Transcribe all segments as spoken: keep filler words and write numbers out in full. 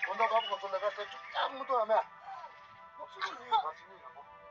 དགོང་དག་བབ་ཁོ་ཚོ་ལས་ཀ་བྱེད་ཆུག་ཀྱང་མི་འདུག་ཨ་མས། སློབ་གསོ་ནི་ཡོད་པ་ཞིག་ནི་ཡོད་པ།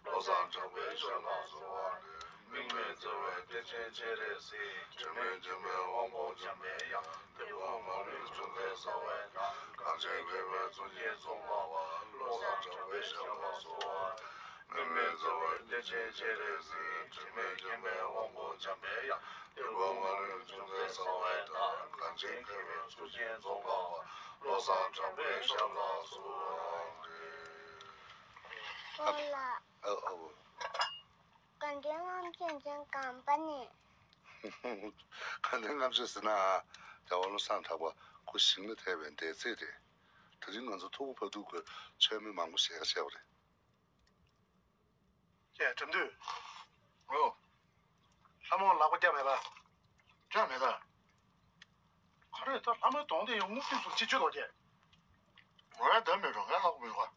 བློ་བཟང་གྲགས་པའི་ཞལ་སྔ་སོང་བ། དམིགས་མེད་བརྩེ་བའི་གཏེར་ཆེན་སྤྱན་རས་གཟིགས། དྲི་མེད་མཁྱེན་པའི་དབང་པོ་འཇམ་པའི་དབྱངས། ཏེ་དབང་མ་ལུས་ཅུང་ཟད་གསལ་བའི་མཐར། གངས་ཅན་དགེ་བའི་གཙུག་རྒྱན་གཙུག་ལག་པ། བློ་བཟང་གྲགས་པའི་ཞལ་སྔ་སོང་བ། དམིགས་མེད་བརྩེ་བའི་གཏེར་ཆེན་སྤྱན་རས་གཟིགས། དྲི་མེད་མཁྱེན་པའི་དབང་པོ་འཇམ་པའི་དབྱངས། ཏེ་དབང་མ་ལུས་ཅུང་ཟད་གསལ་བའི་མཐར། གངས་ཅན་དགེ་བའི་གཙུག་རྒྱན་གཙུག་ལག་པ། བློ་བཟང་གྲགས་པའི་ཞལ་སྔ་སོང་བ། ཨོ་ལགས། ཨོ་ཨོ། དགའ་ལྡན་ལྔ་མཆོད་མཚན་གང་པ་ནས། དགའ་ལྡན་ལྔ་མཆོད་ཟེར་ན། རྒྱལ་བ་བློ་བཟང་གྲགས་པ་སྐུ་ཞིང་ལ་ཐལ་བའི་འདས་ཚེས་རེད། དེ་རིང་ང་ཚོ་ཐུགས་ཁུར་ཕ་ཐུག་གི་མཆོད་མེ་མང་པོ་ཞིག་བྱས་པ་རེད། ཀྱེ་དགྲ་འདུལ། ཨོ། ལྷ་མོ་ལག་པ་བརྒྱབ་མེད་པ། བརྒྱབ་མེད་ད། ག་རེ་ད་ལྷ་མོའི་གདོང་དེ་ཡང་རྔུབ་དུས་སུ་ཅི་བྱོས་དོ་ཀྱེ། ངོ་ཡ་འདབ་མེད་འགྲོ་ངས་ལྷག་མི་འདུག་ག།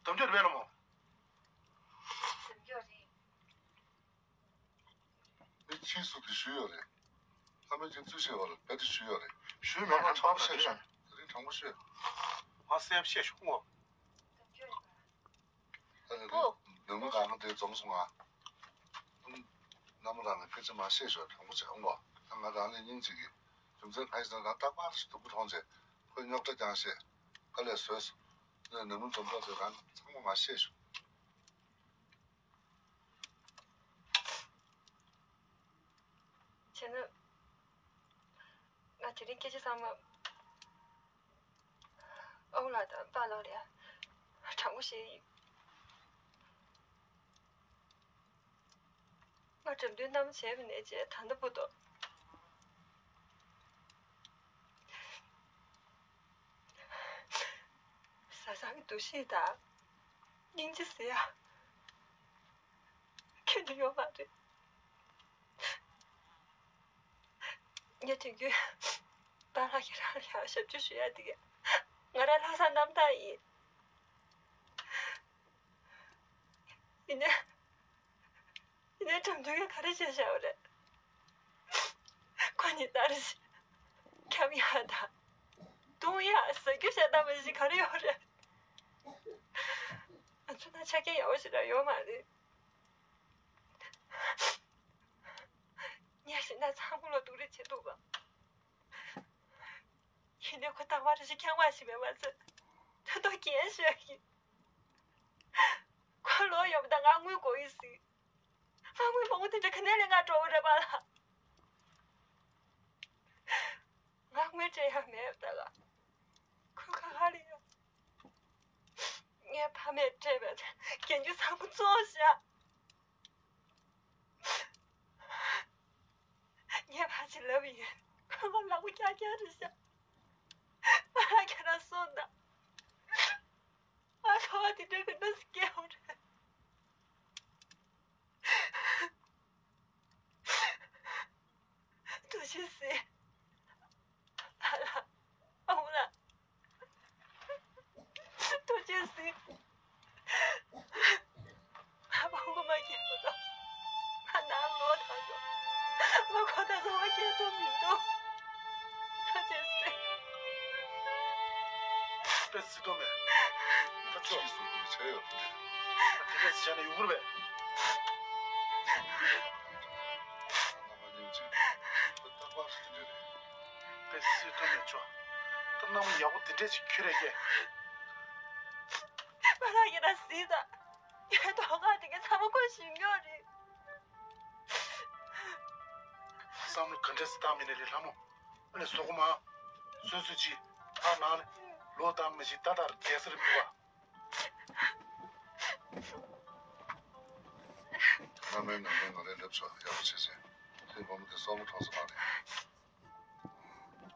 འདབ་འདོད་རེད་པས་ལྷ་མོ། འདབ་འདོད་རེད། མི་ཕྱིས་སུ་དེ་ཞུས་ཡོད་རེད། ལྷ་མོས་ཀྱང་ཚུལ་བཤད་པ་ལ་དཔེ་དེ་ཞུས་ཡོད་རེད། ཞུས་མེད་ན་དྲང་པོ་བཤད་ཤོག། དེ་རིང་དྲང་པོ་ཤོད། ང་གསལ་པོ་བཤད་ཤོག་ངོ་། ཨ་ནི་བུ། ནུ་མོ་རང་དེ་འཛོམས་སོང་ང་། མནའ་མ་རང་ལ་སྐད་ཆ་མ་བཤད་ཤོག། དྲང་པོ་བྱེད་ཨང་གོ། ད་ང་རང་ལས་སྙིང་རྗེ་གི། རྒྱུ་མཚན་ཨ་ཞེ་ན་རང་རྟག་པར་སྡུག་པོ་མཐོང་རྗེས་ཁོས་རྙོག་དྲ་ཀྱང་བཤད། དཀའ་ལས་བཟོས། ནས་ནམ་རྒྱུན་འཛོམས་ཐོག་ཚོས་རང་ཚང་མ་མ་བཤད་ཞུ། བྱས་ན། ང་དེ་རིང་སྐད་ཆ་ཚང་མ་ཨ་ཁུ་ལགས་དང་པཱ་ལགས་ལ་དྲང་པོ་བཤད་ཡིན། ང་འགྲམ་མཐུན་རྣམ་བྱས་པ་ནས་བྱས་ད་ལྟ་བར་དུ། བཟའ་ཚང་གི་འདུ་ཤེས་དང་། སྙིང་རྗེ་ཟེར་ཡ། ཁྱོན་ནས་ཡོད་མ་རེད། ངས་དུས་རྒྱུན་པཱ་ལགས་ཀྱིས་རང་ལ་ཡང་ཞབས་ཕྱི་ཞུ་ཡ་དེ་ག་ང་རང་ལྷག་བསམ་རྣམ་དག་ཡིན། ཡིན་ནའི། ཡིན་ནའི་འགྲམ་མཐུན་གྱིས་ག་རེ་བྱས་བཞག་པ་རེད། ཁོ་ཉིན་ལྟར་འཁྱམ་ཡག་དང་། བཏུང་ཡག་ཟ་རྒྱུ་བཤད་སྟངས་མ་གཞི་ག་རེ་ཡོད་རེད། ང་ཚོ་ནང་ཆ་རྐྱེན་ཡག་པོ་ཞིག་རང་ཡོད་མ་རེད། ཉལ་ཞིག་ན་ཚང་མ་ལ་སྡུག་རུས་བྱེད་ཐུབ་པ། ཡིན་ནའི་ཁོ་རྟག་པར་ཞིག་ཁྱང་བ་ཞིག་མེད་མ་ཚད། ད་དུང་རྒན་ཞིག་ཡིན། ཁོ་ལོ་ཡོད་པ་དང་ང་དངུལ་དགོས་ཡིན་ཟིག་མ་དངུལ་མང་པོ་དེ་འདྲ་ག་ནས་ལེན་ག་འགྲོ་བ་རེད་པཱ་ལགས། ང་དངུལ་སྤྲད་ཡག་མེད་པ་ད་ག་ཁོས་ཁ་ཁ་ལ་ཡོད། ངའི་ཕ་མས་སྤྲད་པའི་རྒྱན་རྒྱུ་བཟང་པོ་བཙོང་བཞག་ངས་ཕར་ཕྱིན་ལབ་ཡིན། ཁོས་ང་ལག་པ་རྐྱང་རྐྱང་རེད་བཞག་པཱ་ལགས་ཁྱེད་རང་གསུངས་དང་། ང་ཚོ་བ་དེ་འདྲ་གི་གནས་སུ་སྐྱེལ་བ་རེད། ཐུགས་རྗེ་གཟིགས། ཨ་ལ། ཨ་ཁུ་ལགས། ཐུགས་རྗེ་གཟིགས། ཨ་ཁུ་མ་སྐྱེས་གོང་ལ་ང་ནང་ལོག་ཐལ་འགྲོ། ང་ཁོ་དང་འཚོ་བ་སྐྱེལ་ཐུབ་མི་འདུག་ཐུགས་རྗེ་གཟིགས། དཔེ་སྲིད་དོ་མེད། ད་ཆོག་ཅི་སུ་དགོས་བྱས་ཡོད་དེ། དེ་འདྲས་བྱས་ན་ཡོང་གི་རེད་པས། དཔེ་སྲིད་དོ་མེད་ཆོག་ད་རྣམ་ཡག་པོ་དེ་འདྲས་ཅིག་ཁྱོད་རེད་ཀྱེ། པཱ་ལགས་ཡིན་ན་སྲིད་ད། ངའི་དོ་ཁ་དེ་ག་ཚང་མ་ཁོས་ཞིག་ཉོ་རེད། བསམ་བློ་ག་འདྲས་སེ་བཏང་མིན་ནས་ལས་ལྷ་མོ། ཨ་ནི་བཟོ་གོ་མ། སོ་སོ་ཅི། ཕ་ནང་ལ། ལོ་དང་མི་ཤི་ད་ལྟར་རྒྱལ་སར་མི་བ། ད་མའི་ནང་ནས་ང་ལས་སླེབས་ཆོག་ཡག་པོ་བྱས་བྱས། ཁྱེད་བུ་མོ་དེ་སོག་མོ་གྲོངས་སོང་མ་རེད།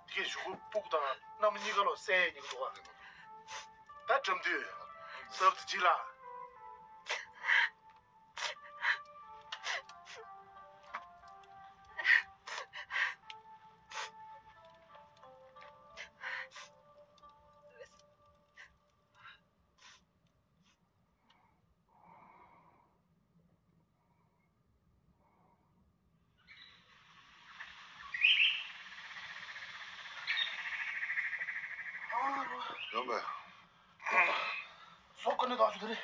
དེ་གས་གཞུག་གུ་སྤུག་དང་གནམ་གཉིས་ཀ་ལོ་སད་ཡས་ཉིན་འདུག་ག་ད་འགྲམ་དུས་སབ་ཏུ་ཅི་ལ། ཡོང་བས། ཟོག་ག་ནས་བཏགས་ཞུ་དེ་རེད།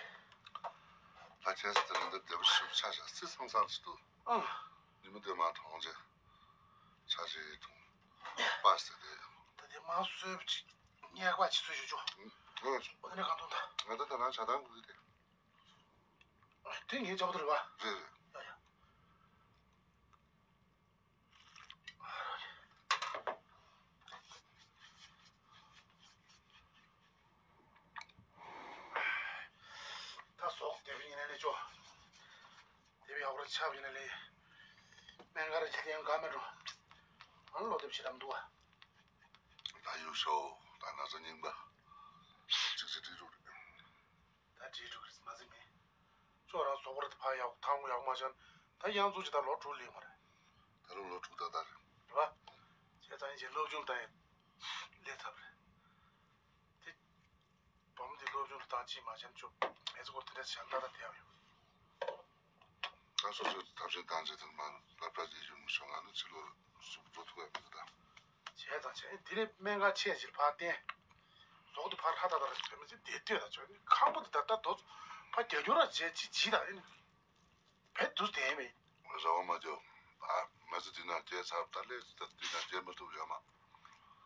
ད་ཁྱེད་ཚོ་དེ་རིང་འདིར་བདེ་པོ་ཞིག་ཆགས་ཤག་སི་སང་སང་ཞིག་འདུག་ཨང་། ཉི་མ་དེ་མ་གྲོངས་རྗེས་ཆ་ཞིག་འཐུང་པ་ཟེར་དེ། ད་དེ་མ་གསོས་པ་ཅིག་ཉལ་པ་ཅིག་གསོས་ཞུ་ཆོག་ཨང་། འོ་དེ་ནས་གང་འཐུང་ད། ང་ད་ད་ནང་ཇ་ཐང་གི་དེ། དེ་ངའི་ཇ་བོ་དེ་རེད་པ། རེད་རེད། ཡ་ཡ། ད་ཟོག་དེ་བས་ཉིན་ནས་ལས་ཆོག་དེ་བས་ཡག་པོ་ཆགས་ཡིན་ན་ལས། སྨན་ཁང་ར་ཇི་ལྟའི་འགའ་མེད་འགྲོ། ཨ་ལོ་དེབ་ཞེ་དྲག་འདུག་ཨ། ད་ཡུལ་ཤོག་ད་ན་ཚ་རྙིང་པ། གཅིག་གཅིག་འགྲིག་འགྲོ་རེད། ད་འགྲིག་འགྲོ་གི་རེད་མ་ཟིན་མིན། ཁྱོད་རང་ཟོག་པོ་ར་དེ་ཕར་ཡག་ཐང་མོ་ཡག་མ་བྱང་། ད་ཡང་ཚུགས་ཀྱི་ད་ལོ་དྲུག་ལས་མ་རེད། ད་ལོ་ལོ་དྲུག་ཏག་ཏག་རེད། རེད་པ། བྱས་ཙང་ཡིན་གྱི་སློབ་སྦྱོང་ད་ཡིན། ལས་ཐབས་རེད། དེ། བུ་མོ་དེ་སློབ་སྦྱོང་དུ་བཏང་ཅིག་མ་བྱས་ན་ཅོ་མེ་ཚོ་སྐོར་དེ་འདྲ་བྱས་ན་ཏག་ཏག་བསྡད་ཡོད། ད་སོ་སོས་ཐབས་ཤེས་བཏང་རྗེས་དེར་མ་ལབ་ལ་ཡེ་ཡོད་མི་ཤོང་ང་ནི་ཕྱི་ལོགས་སུ་འགྲོ་ཐུབ་ཡ་མི་འདུག་ད། བྱས་ཙང་བྱས་དེ་ནས་སྨན་ཁང་ཆེ་ཕྱིར་ཕར་བསྟན། ཟོག་དེ་ཕར་ཧ་ད་ད་ར་བོད་མི་ཚོས་བསྡད་ལྟོས་ད་ཆོག་ནི་ཁང་པ་དེ་ད་ལྟ་དོ་ཚོ་ཕར་རྒྱ་སྐྱོར་ར་བྱས་ཅི་ཇི་ད་ཨེ་ནི། བེད་དུ་དེ་མེད། ར་བ་མ་འཇོག་ཨ་མ་ཟི་དུས་ན་རྒྱལ་ཚར་ད་ལས་ད་དུས་ན་རྒྱལ་མ་ཐུབ་ཡོད་མ།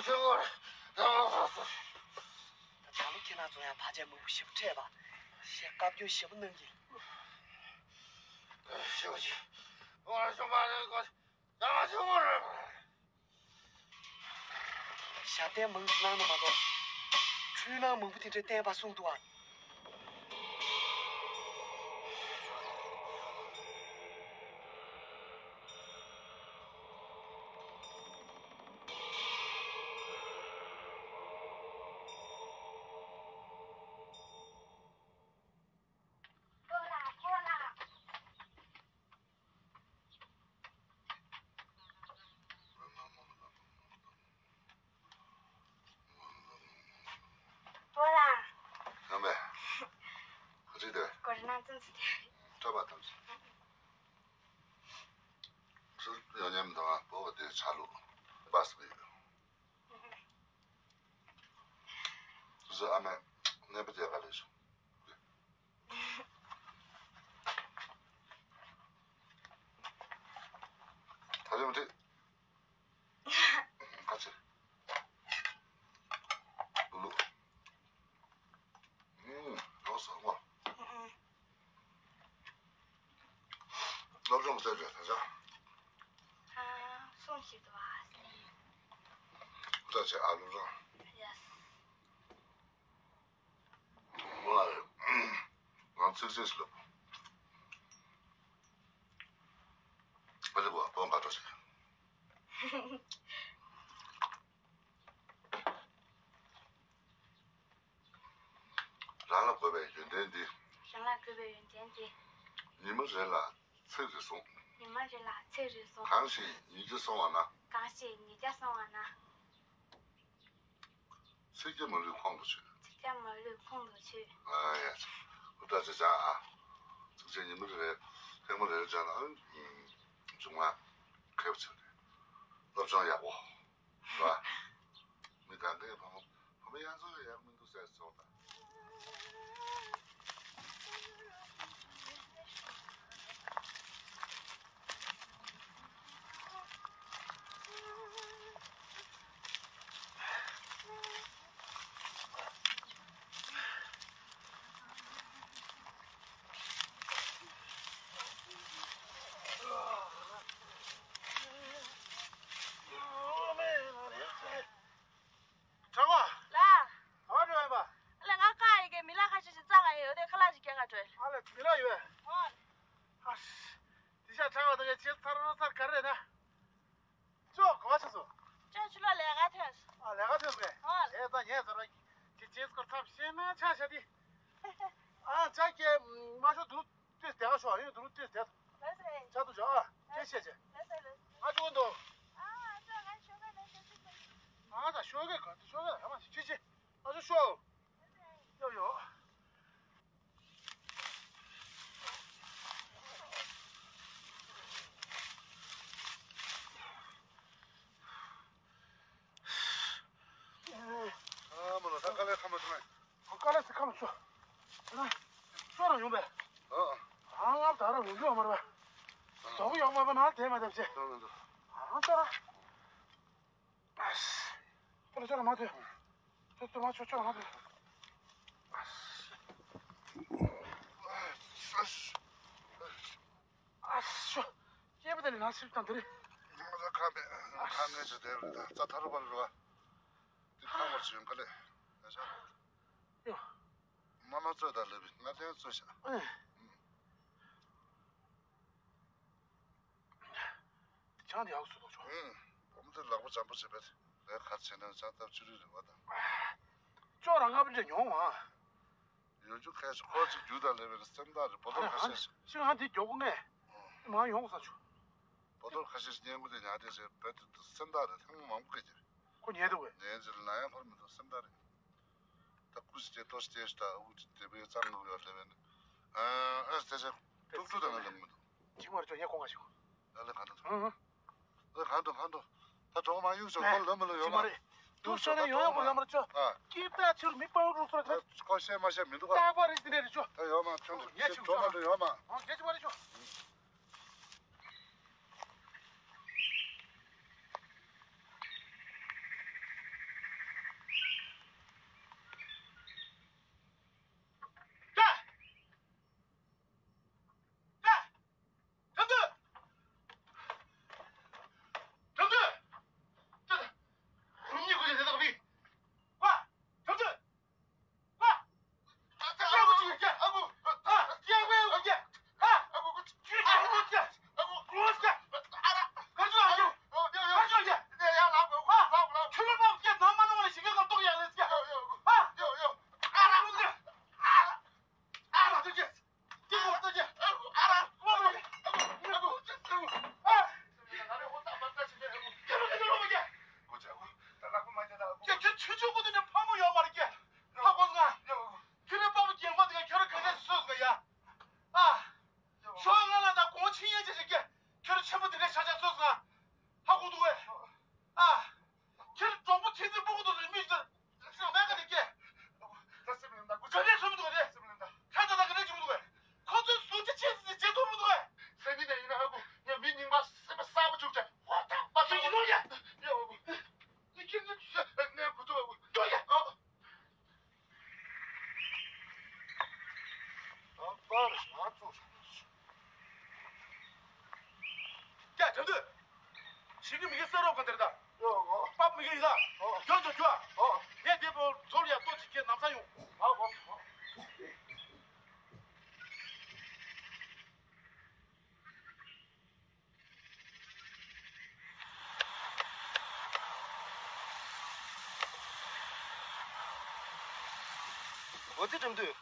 ལོ་ཆུང་བར། ད་ལོ་ཁྱེད་རང་ཚོ་ཡང་བར་ཆད་མང་པོ་ཞེ་པོ་འཕྲད་པ། ཞེས་བཀའ་བཀྱོན་ཞེ་པོ་གནང་གི། ཞེ་པོ་ཅིག་ཨོ་ལོ་ཆུང་བར་ལོ་ཆུང་བར། ཞབས་བརྟན་མང་པོ་གནང་ན་མ་གཏོགས། འཁྲུལ་སྣང་མང་པོ་དེ་འདྲ་བསྟན་པ་གསུངས་འདུག་ཨ། པོ་ལགས། ཡང་མེད། ག་ཚོད་དེ། གོ་རེ་ན་ཙམ་ཟེར་ཏེ། སྐྲ་པ་ཐམས་ཅད། སུ་ཡང་མཉམ་དང་པོ་བ་དེ་ཆ་ལུགས་པ་སུ་ཡོད། སུ་ཨ་མས་གནས་པ་དེ་ག་ལས་བྱུང་། ད་ལྟ་མི་འགྲིག་ཁ་ཆེ། ལུ་ལུ། ཨུམ། ཡོག་སོང་བ། སློབ་སྦྱོང་བྱས་རེད་ད་ཆ། ཨ། སོང་ཞིག་ཏུ་བ། ལྟ་བྱེད་ཨ་ལོ་རང་། ཡ། ང་ང་ཚིག་ཚིག་ལབ། ཨ་ལེ་བ་བོང་ཁ་འགྲོ་ཟེར། རང་ལ་དགོས་པའི་ཡོན་ཏན་འདི། རང་ལ་དགོས་པའི་ཡོན་ཏན་འདི། ཉི་མ་རེ་ལ་ཚིག་རེ་གསུང་། ཉི་མ་རེ་ལ་ཚིག་རེ་གསུང་། གང་ཞིག་ཉིས་བརྒྱ་སོང་བ་ན། གང་ཞིག་ཉིས་བརྒྱ་སོང་བ་ན། ཚིག་བརྒྱ་མ་ལུས་ཁོང་དུ་ཆུད། ཚིག་བརྒྱ་མ་ལུས་ཁོང་དུ་ཆུད། ཨ་ཡ། ཨུ་ཏྲ་ཅེ་ཅ་ཨ། ཚིག་བཅད་ཉི་མ་རེ་རེ་ཐེངས་མ་རེ་རེ་བྱས་ན་ཨ། བྱུང་བ་མཁས་པ་ཆགས་ཏེ་སློབ་སྦྱོང་ཡག་པོ་རེད་བ། མི་གང་གའི་བུ་མོ་བུ་མོ་ཡང་ཚོ་ཡག་མི་འདུག་ཟེར་སོང་ད། གྲོགས་པོ། ལ། ག་པར་འགྲོ་ཡིན་པ། ཨ་ལས་ང་ཁ་ཡི་གེ་མི་ལ་ཁ་ཤས་ཤིག་རྩ་ག་ཡོད་དེ་ཁ་ལག་ཅིག་སྐྱེལ་ག་འགྲོ་ཡིན། ཨ་ལས་མི་ལ་ཡོད། ཨོ། ཨ་ཤི། དེ་ཤ་ཁྲག་པ་དང་ངས་བྱས་ཚར་རོ་ཚར་ག་རེ་རེད་ན། ཅོག་ག་བ་ཆགས་སོང་། ཅོག་ཆུ་ལོག་ལས་ཀ་ཐོན་སོང་། ཨ་ལས་ཀ་ཐོན་སོང་ངས། ཨོ། ཨེ་ད་ངས་ཚར་བ་གི་བྱས་ཚར་ཐབས་ཤེས་ན་ཆ་ཤ་དེ། ཨ་ཅག་གིས་མ་ཤོག་དུ། ཏོས་དེ་ག་ཤོག་ཡོད་དུ་ཏོས་དེ། ལགས་སོ། ཆ་དུ་ཅོག་ཨ་ཅེ་ཤེས་ཅེ། ལགས་སོ་ལགས་སོ། ཨ་ཅོ་འདུག་ཨ་ད་ང་ཤོག་ག་ལགས་སོ་ཤོག་ག་ཨ་ད་ཤོག་ག་ག་ཏུ་ཤོག་ག་ཧ་མ་ཤི་ཅི་ཅི། ཨ་ཅོ་ཤོག་ཡོ་ཡོ། ཨ་མོ་ལ་ད་དཀའ་ལས་ཁ་མ་ཐུབ་ན། དཀའ་ལས་སི་ཁ་མ་ཆོ། ཨ་ཤོ་རང་ཡོང་པས། ཨ་ང་ད་རང་ཡོང་རྒྱུ་ཡོད་མ་རེད་པས། དོག་ཡོང་མ་པ་ན་དེ་མ་དེ་བྱེད། ཨ་ཤོ་ར། ཨ་ཤོ་ར་ཤོ་ར་མ་ཐུབ། ཤོ་ཤོ་མ་ཆོ་ཤོ་ར་མ་ཐུབ། ཨ་ཤོ། སྐྱེས་པ་དེ་ནི་ང་སྲིད་དང་དེ་རེད། ང་ཚོ་ཁ་མེད་ཁ་ངན་ཞིག་དེ་རེད་ད་རྩ་ཐར་པ་རེད་བ། དེ་ཁ་བར་ཞིག་ཡོང་ག་ལེ། ཡ་ཤ། ཡོ། མ་མ་ཚོད་ད་ལེ་བི་ང་ལན་ཚོད་ཤ། ཨེ། ཆང་དེ་ཡག་སུ་ཐོག་ཆོག་ཨུང་། བུ་མོ་དེ་ལག་པ་འཇམ་པོ་བྱེད་པས་རེད་ཁ་ཆེ་ན་ཆང་སྟབས་ཆུ་རུད་རེད་བ་དང་། ཅོག་རང་ང་བི་འདྲ་ཉོང་བ། ཡོང་རྒྱུ་ཁ་ཤས་ཁོ་ཅིག་རྒྱུ་དང་ལེ་བི་རེད་སེམས་ཐག་རེད་བོ་ལོ་ཁ་ཤས་ཤིག་ཤི་ང་དེ་མགྱོགས་པོ་ངས་མ་ཡོང་ས་ཆུ། བོ་ལོ་ཁ་ཤས་ཤིག་ཉན་གུ་དེ་ཉག་དེ་ཟེར་བོད་དུ་སེམས་ཐག་རེད་ཐེངས་མང་པོ་ག་ཅིག་ཁོ་ཉལ་འདུག་བས། ཉན་ཟེར་ན་ཡང་ཁོར་མི་འདུག་སེམས་ཐག་རེད། ད་ཀུ་ཤི་ཅེ་ཏོ་ཤི་ཅེ་ཤི་ད་ཨུ་ཅི་དེ་བས་གཙང་ངུ་ཡོད་ལེ་བས་ནི། ཨ་ཨ་དེ་ཚེ་ཏུག་ཏུག་དང་ང་ལེ་མི་འདུག་ཅིག་མར་ཅོ་ཉལ་ཁོང་ག་ཤི་ཁོ། ཨ་ལེ་གང་འདུག་ཨུང་ཨུང་། ཨ་ལེ་གང་འདུག་གང་འདུག་ད་གྲོགས་མ་གཡུག་ཅོ་ཁོ་ལོ་མི་ལོ་ཡོད་མ་རེད། ཏུག་ཤོ་ནས་ཡོང་ཡོང་གོ་ལ་མར་ཅོ། ཨ། ཀིབ་ད་ཆུར་མི་པང་རུ་སོར་ད། ཁོ་ཤེས་མ་ཤེས་མི་འདུག་ཨ། ད་པ་རེ་དེ་འདྲ་རེ་ཅོ། ད་ཡོད་མ་ཁྱོད་འདུག་ངས་ཅིག་གྲོགས་མ་འདུག་ཡོད་མ། ཨོ་ངས་ཅིག་མ་རེ་ཅོ། ཁྱོད་ཆུང་ཆུང་གོ་དེ་ནས་ཕ་མ་ཡོད་མ་རེད་ཀྱེ། ཧ་གོ་སོང་ང་། ཁྱོད་རའི་པ་ཕ་རྒན་གོག་དེ་ག་ཁྱོད་ར་ག་ནས་སུ་གསོས་སོང་ང་ཡ། ཨ། ཞོགས་ང་ལ་ད་དགོང་ཕྱི་ཉལ་ཆེ་ཆེ་ཀྱེ། ཁྱོད་ར་ཆེན་པོ་དེ་འདྲའི་ཆ་ཆ་སུ་གསོས་སོང་ང་། ཧ་གོ་འདུག་གས། ཨ། ཁྱོད་ར་གྲོགས་པོ་ཁྱེད་ཚོའི་སྤུ་གུ་དེ་ཚོའི་མི་ཞིག་ད། སེམས་མེད་ག་ནས་སྐྱེ། ད་སེམས་ལ་འདའ་དགོས། ག་ནས་བཟོས་མི་འདུག་ག་རེད། སེམས་ལ་འདའ། ཁ་ཚ་ད་ག་ནས་བྱུང་མི་འདུག་གས། ཁོ་ཚོའི་གཟུགས་ཅི་ཆེ་ཟེར་བརྗེད་ཐུབ་མི་འདུག་གས། སེམས་མི་ནས་ཡིན་ན་ཨ་ཁུ་ངས་མི་རྙིང་པ་སེམས་པ་གསར་པ་བྱུང་ཅག་ཧོ་ཐག་པ་ཐག་ཡིན་ནོ་ཡ། ཡ་ཨ་ཁུ། ངས་ཁྱེད་ཚོའི་གནས་གོ་ཐུབ་ཨ་ཁུ། ཡ་ཡ། ཨ། ཨ་པར་ང་ཚོ། ཀྱ་དྲན་དུས། ཞིག་གི་མི་གི་ས་རོགས་ག་འདིར་ད། ཡོ་ཡོ། པབ་མི་གི་ཡི་ད། ཨོ། ཁྱོད་ཚོ་ཁྱོད། ཨོ། ངས་དེ་པོ་ཚོར་ཡ་ལྟོ་ཅིག་ཁྱེད་ནམ་ས་ཡོང་། ཨོ་ཨོ་ཨོ། འོ་ཙི་འགྲིམ་དུས།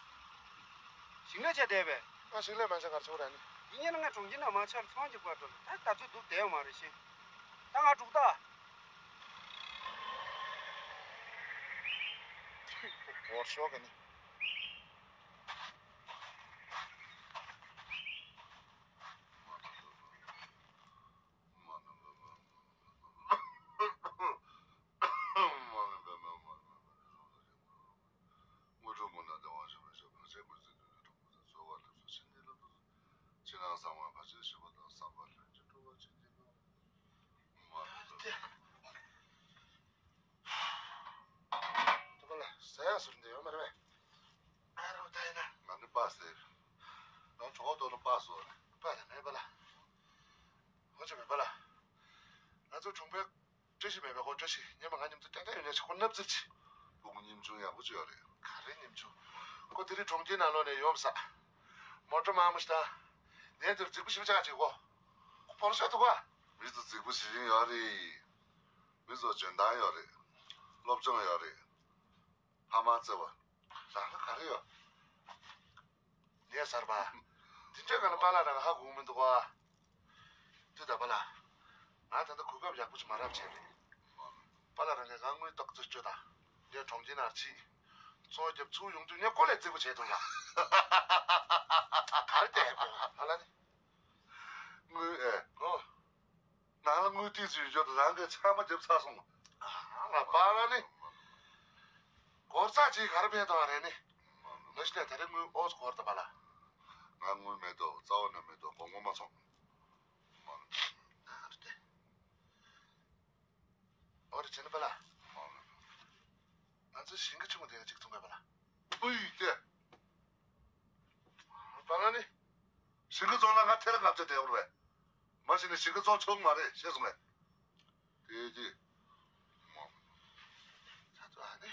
ཞིང་ལས་བྱས་བསྡད་པས། ང་ཞིང་ལས་མ་བྱས་གར་ཆོག་ར་ནི། ཡིན་ཉེ་ན་ང་གྲོང་ཁྱེར་ནང་མ་ཆར་ཚོང་གི་བར་དུ་ད་ད་ཚོད་འདུག་བསྡད་ཡོད་མ་རེད་ཤེས། ད་ང་འགྲོ་གི་ད། འོར་ཤོག་གི་ནི། ད་པ་ལ་ཟ་ཡག་ཟུར་འདི་ཡོད་མ་རེད་པས། ཨ་རོ་ད་ཡིན་ན། ང་ནི་པ་ཟེར། ང་གྲོགས་ཏོ་ནི་པ་ཟོ། པ་ལ་མེད་པ་ལ། ཧོ་ཅོ་མེད་པ་ལ། ང་ཚོ་གྲོང་པའི་བཀྲ་ཤིས་མེད་པའི་ཁོ་བཀྲ་ཤིས་ཉི་མ་ང་མཉམ་དུ་ཀྱང་ཀྱང་ཡོད་ཉག་ཆེ་ཁོ་སྣབས་ཚིལ་ཆེ། ཕྲུ་གུ་ཉིན་ཆུང་ཡག་པོ་ཅིག་ཡོད་རེད། ག་རེ་ཉིན་ཆུང་། ཁོ་དེ་རིང་གྲོང་ཁྱེར་ནང་ལོགས་ནས་ཡོང་ས། མོ་ཊ་དམར་མོ་ཞིག་དང་། ནས་དེར་རྫིག་པོ་ཞིབ་ཆགས་ཅིག་གོ། ཁོ་བོར་ཤོག་ཐུག་ག་མི་ཚོ་རྫིག་པོ་བྱེད་བཞིན་ཡོད་རེད། མི་ཚོ་འཇོན་ཐང་ཡོད་རེད། སློབ་སྦྱོང་ཡོད་རེད། ཕ་མ་བརྩེ་བ། རང་ལ་ག་རེ་ཡོད། ངས་ཟེར་བ། དེ་འདྲའི་ག་ལ་པཱ་ལགས་རང་ཧ་གོ་གི་མི་འདུག་ག་དུས་ད་པཱ་ལགས། ང་ད་ལྟ་གོ་སྐབས་ཡག་པོ་ཞིག་མ་རག་བྱས་རེད། པཱ་ལགས་རང་གིས་ང་དངུལ་ཏོག་ཙམ་སྤྲོད་དང་། ངས་གྲོང་ཁྱེར་ནང་ཕྱིན། ཚོང་རྒྱབ་ཚུར་ཡོང་དུས་ངས་ཁོ་ལས་རྫིག་པོ་བྱས་འདུག་ལ། ག་རེ་བལྟས་ཡོད་པ་ལ་ནི། དངུལ་ཨེ། ཨོ། ནང་ལ་དངུལ་ཏོག་ཙམ་ཡོད་ཅོག་རང་གིས་ཚང་མ་རྒྱབ་ཚར་སོང་། ཨ་ལ་པཱ་ལགས་ནི། སྒོར་རྩ་གཅིག་ག་རེ་ཕན་ཐོགས་རེད་ནི། ང་ཤི་ལས་ད་རེས་དངུལ་ཨོ་སྒོར་ད་པཱ་ལགས། ང་དངུལ་མེད་དོ་རྩ་བ་ནས་མེད་དོ་དགོང་མོ་མ་ཚོང་། ཨོ་རེད་བྱས་ན་པཱ་ལགས། ང་ཚོའི་ཞིང་ཁ་ཆུང་ངུ་དེ་ག་ཅིག་བཙོང་གས་པཱ་ལགས། ཕུ་ཡི་ཏེ། པཱ་ལགས་ནི། ཞིང་ཁ་བཙོང་ན་ང་ཐེ་རེ་ལྔ་བརྒྱ་བསྡད་ཡོད་རེད། མ་གཞི་ནས་ཞིང་ཁ་བཙོང་ཆོག་གི་མ་རེད་ཤེས་སོང་ངས། དེ་ཅི། ད་ཚོ་ཨ་ནི།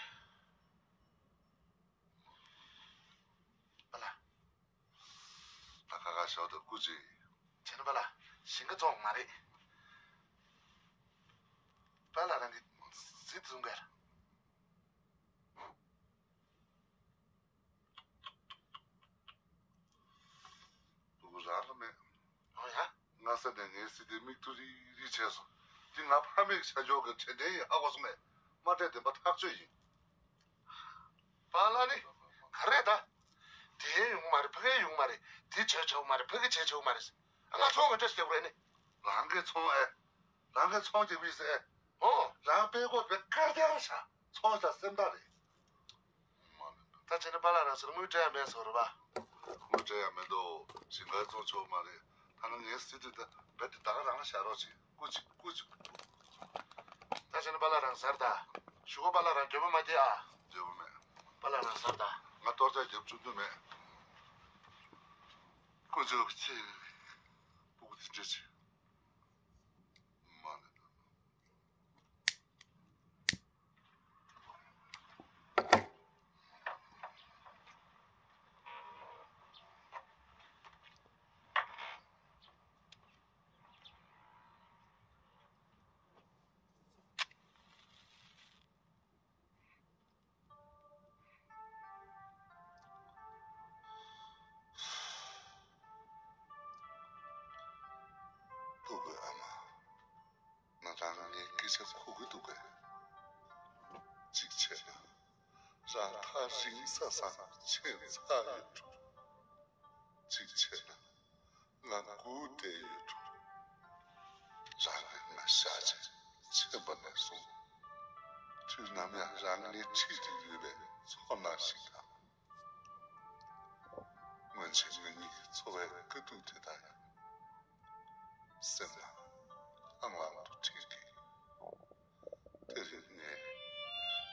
པཱ་ལགས། ད་ཁ་ཁ་ཞོག་ཏུ་སྐུ་མཁྱེན། བྱས་ན་པཱ་ལགས་ཞིང་ཁ་བཙོང་མ་རེད། པཱ་ལགས་རང་གི་ཟི་བཟུང་གར། སྡུག་རང་ལ་མེད། ཨོ་ཡ། སྔ་ས་ནས་ངའི་སྲིད་དེ་མིག་ཏུ་རིག་རིག་བྱས་སོང་། འདི་ང་ཕ་མེས་ཤ་འཇོག་གི་དྲན་དྲན་ཡིན་ཧ་གོ་སོང་ངས། མ་སྤྲད་བདེན་པ་ཐག་ཆོད་ཡིན། པཱ་ལགས་ནི། ག་རེ་ད། དེ་ཡོང་མ་རེད་ཕ་གི་ཡོང་མ་རེད། དེ་བྱས་ཆོག་མ་རེད་ཕ་གི་བྱས་ཆོག་མ་རེད། ང་ཚོང་གི་འདྲ་ཞིག་རེད་ནི། རང་གི་ཚོང་ཨེ། རང་གི་ཚོང་རྒྱག་པའི་ཟེ། ཨོ། རང་དཔེ་ཀོ་བེ་ཀར་དེ་ཨ་ཤ། ཚོང་ས་སེམས་ཐག་རེད། ད་བྱས་ན་པཱ་ལགས་རང་ཚོར་དངུལ་སྤྲད་ཡ་མེད་ཟེར་བ་རེད་པ། དངུལ་སྤྲད་ཡ་མེད་དོ། ཞིང་ཁ་བཙོང་ཆོག་མ་རེད། ཐ་ན་ངའི་སྲིད་དུ་ད་བེད་དེ་ད་ག་རང་ལ་བཞག་རོགས་བྱེད་སྐུ་མཁྱེན་སྐུ་མཁྱེན། ད་བྱས་ན་པཱ་ལགས་རང་ཟེར་ད། ཞུ་གོ་པཱ་ལགས་རང་འགྱོད་པ་མ་སྐྱེ་ཨ། འགྱོད་པ་མེད། པཱ་ལགས་རང་ཟེར་ད། ང་གཏོར་རྒྱག་རྒྱབ་བཅུག་རྒྱུ་མེད། སྐུ་མཁྱེན་ཁྱེད། སྤུ་གུ་དེ་འདྲ་བྱེད། མ་ལས། སྤུ་གུ་ཨ་མ། ང་རང་ངའི་སྐད་ཆ་གོ་གི་འདུག་གས། གཅིག་བྱས་ན། རང་ཐག་རིང་ས་སང་ཁྱེད་ཚར་ཡོད་འགྲོ། གཅིག་བྱས་ན། ང་སྒུག་བསྡད་ཡོད་འགྲོ། རང་གིས་ང་ཤ་ཆེ་ཆེན་པ་ནས་བཟུང་། དུས་ནམ་ཡང་རང་ངའི་འཁྲིས་སུ་ཡོད་པའི་ཚོར་སྣང་ཞིག་དང་། སྔོན་ཆད་ང་གཉིས་ཀྱི་འཚོ་བའི་དཀའ་སྡུག་དེ་དག་ཡང་སེམས་ལ་ལྷང་ལྷང་དུ་དྲན་གྱིས། དེ་རིང་ངས་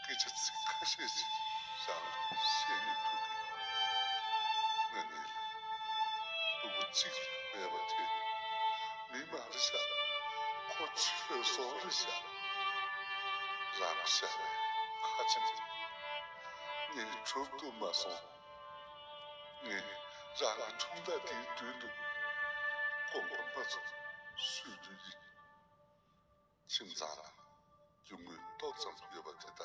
སྐད་ཆ་ཚིག་ཁ་ཤས་ཤིག་རང་ལ་བཤད་མི་ཐུབ་ཀྱི། ང་གཉིས་ལ་སྤུ་གུ་གཅིག་ལས་མེད་པ་དེ་མི་མ་རེད་ཤག་ཁོ་ཆོས་བཟོ་རེད་ཤག་རང་ཤ་ནས་ཁ་ཆེམས་ངས་གྲུབ་ཏུ་མ་སོང་། ངས་རང་གི་ཁྲུམ་ཐག་དེའི་མདུན་དུ་དགོངས་པ་མ་ཚོམ་ཞུ་རྒྱུ་ཡིན། ཁྱིམ་ཚང་ལ་རྒྱུ་དངོས་ཏོག་ཙམ་ཡོད་པ་དེ་དག་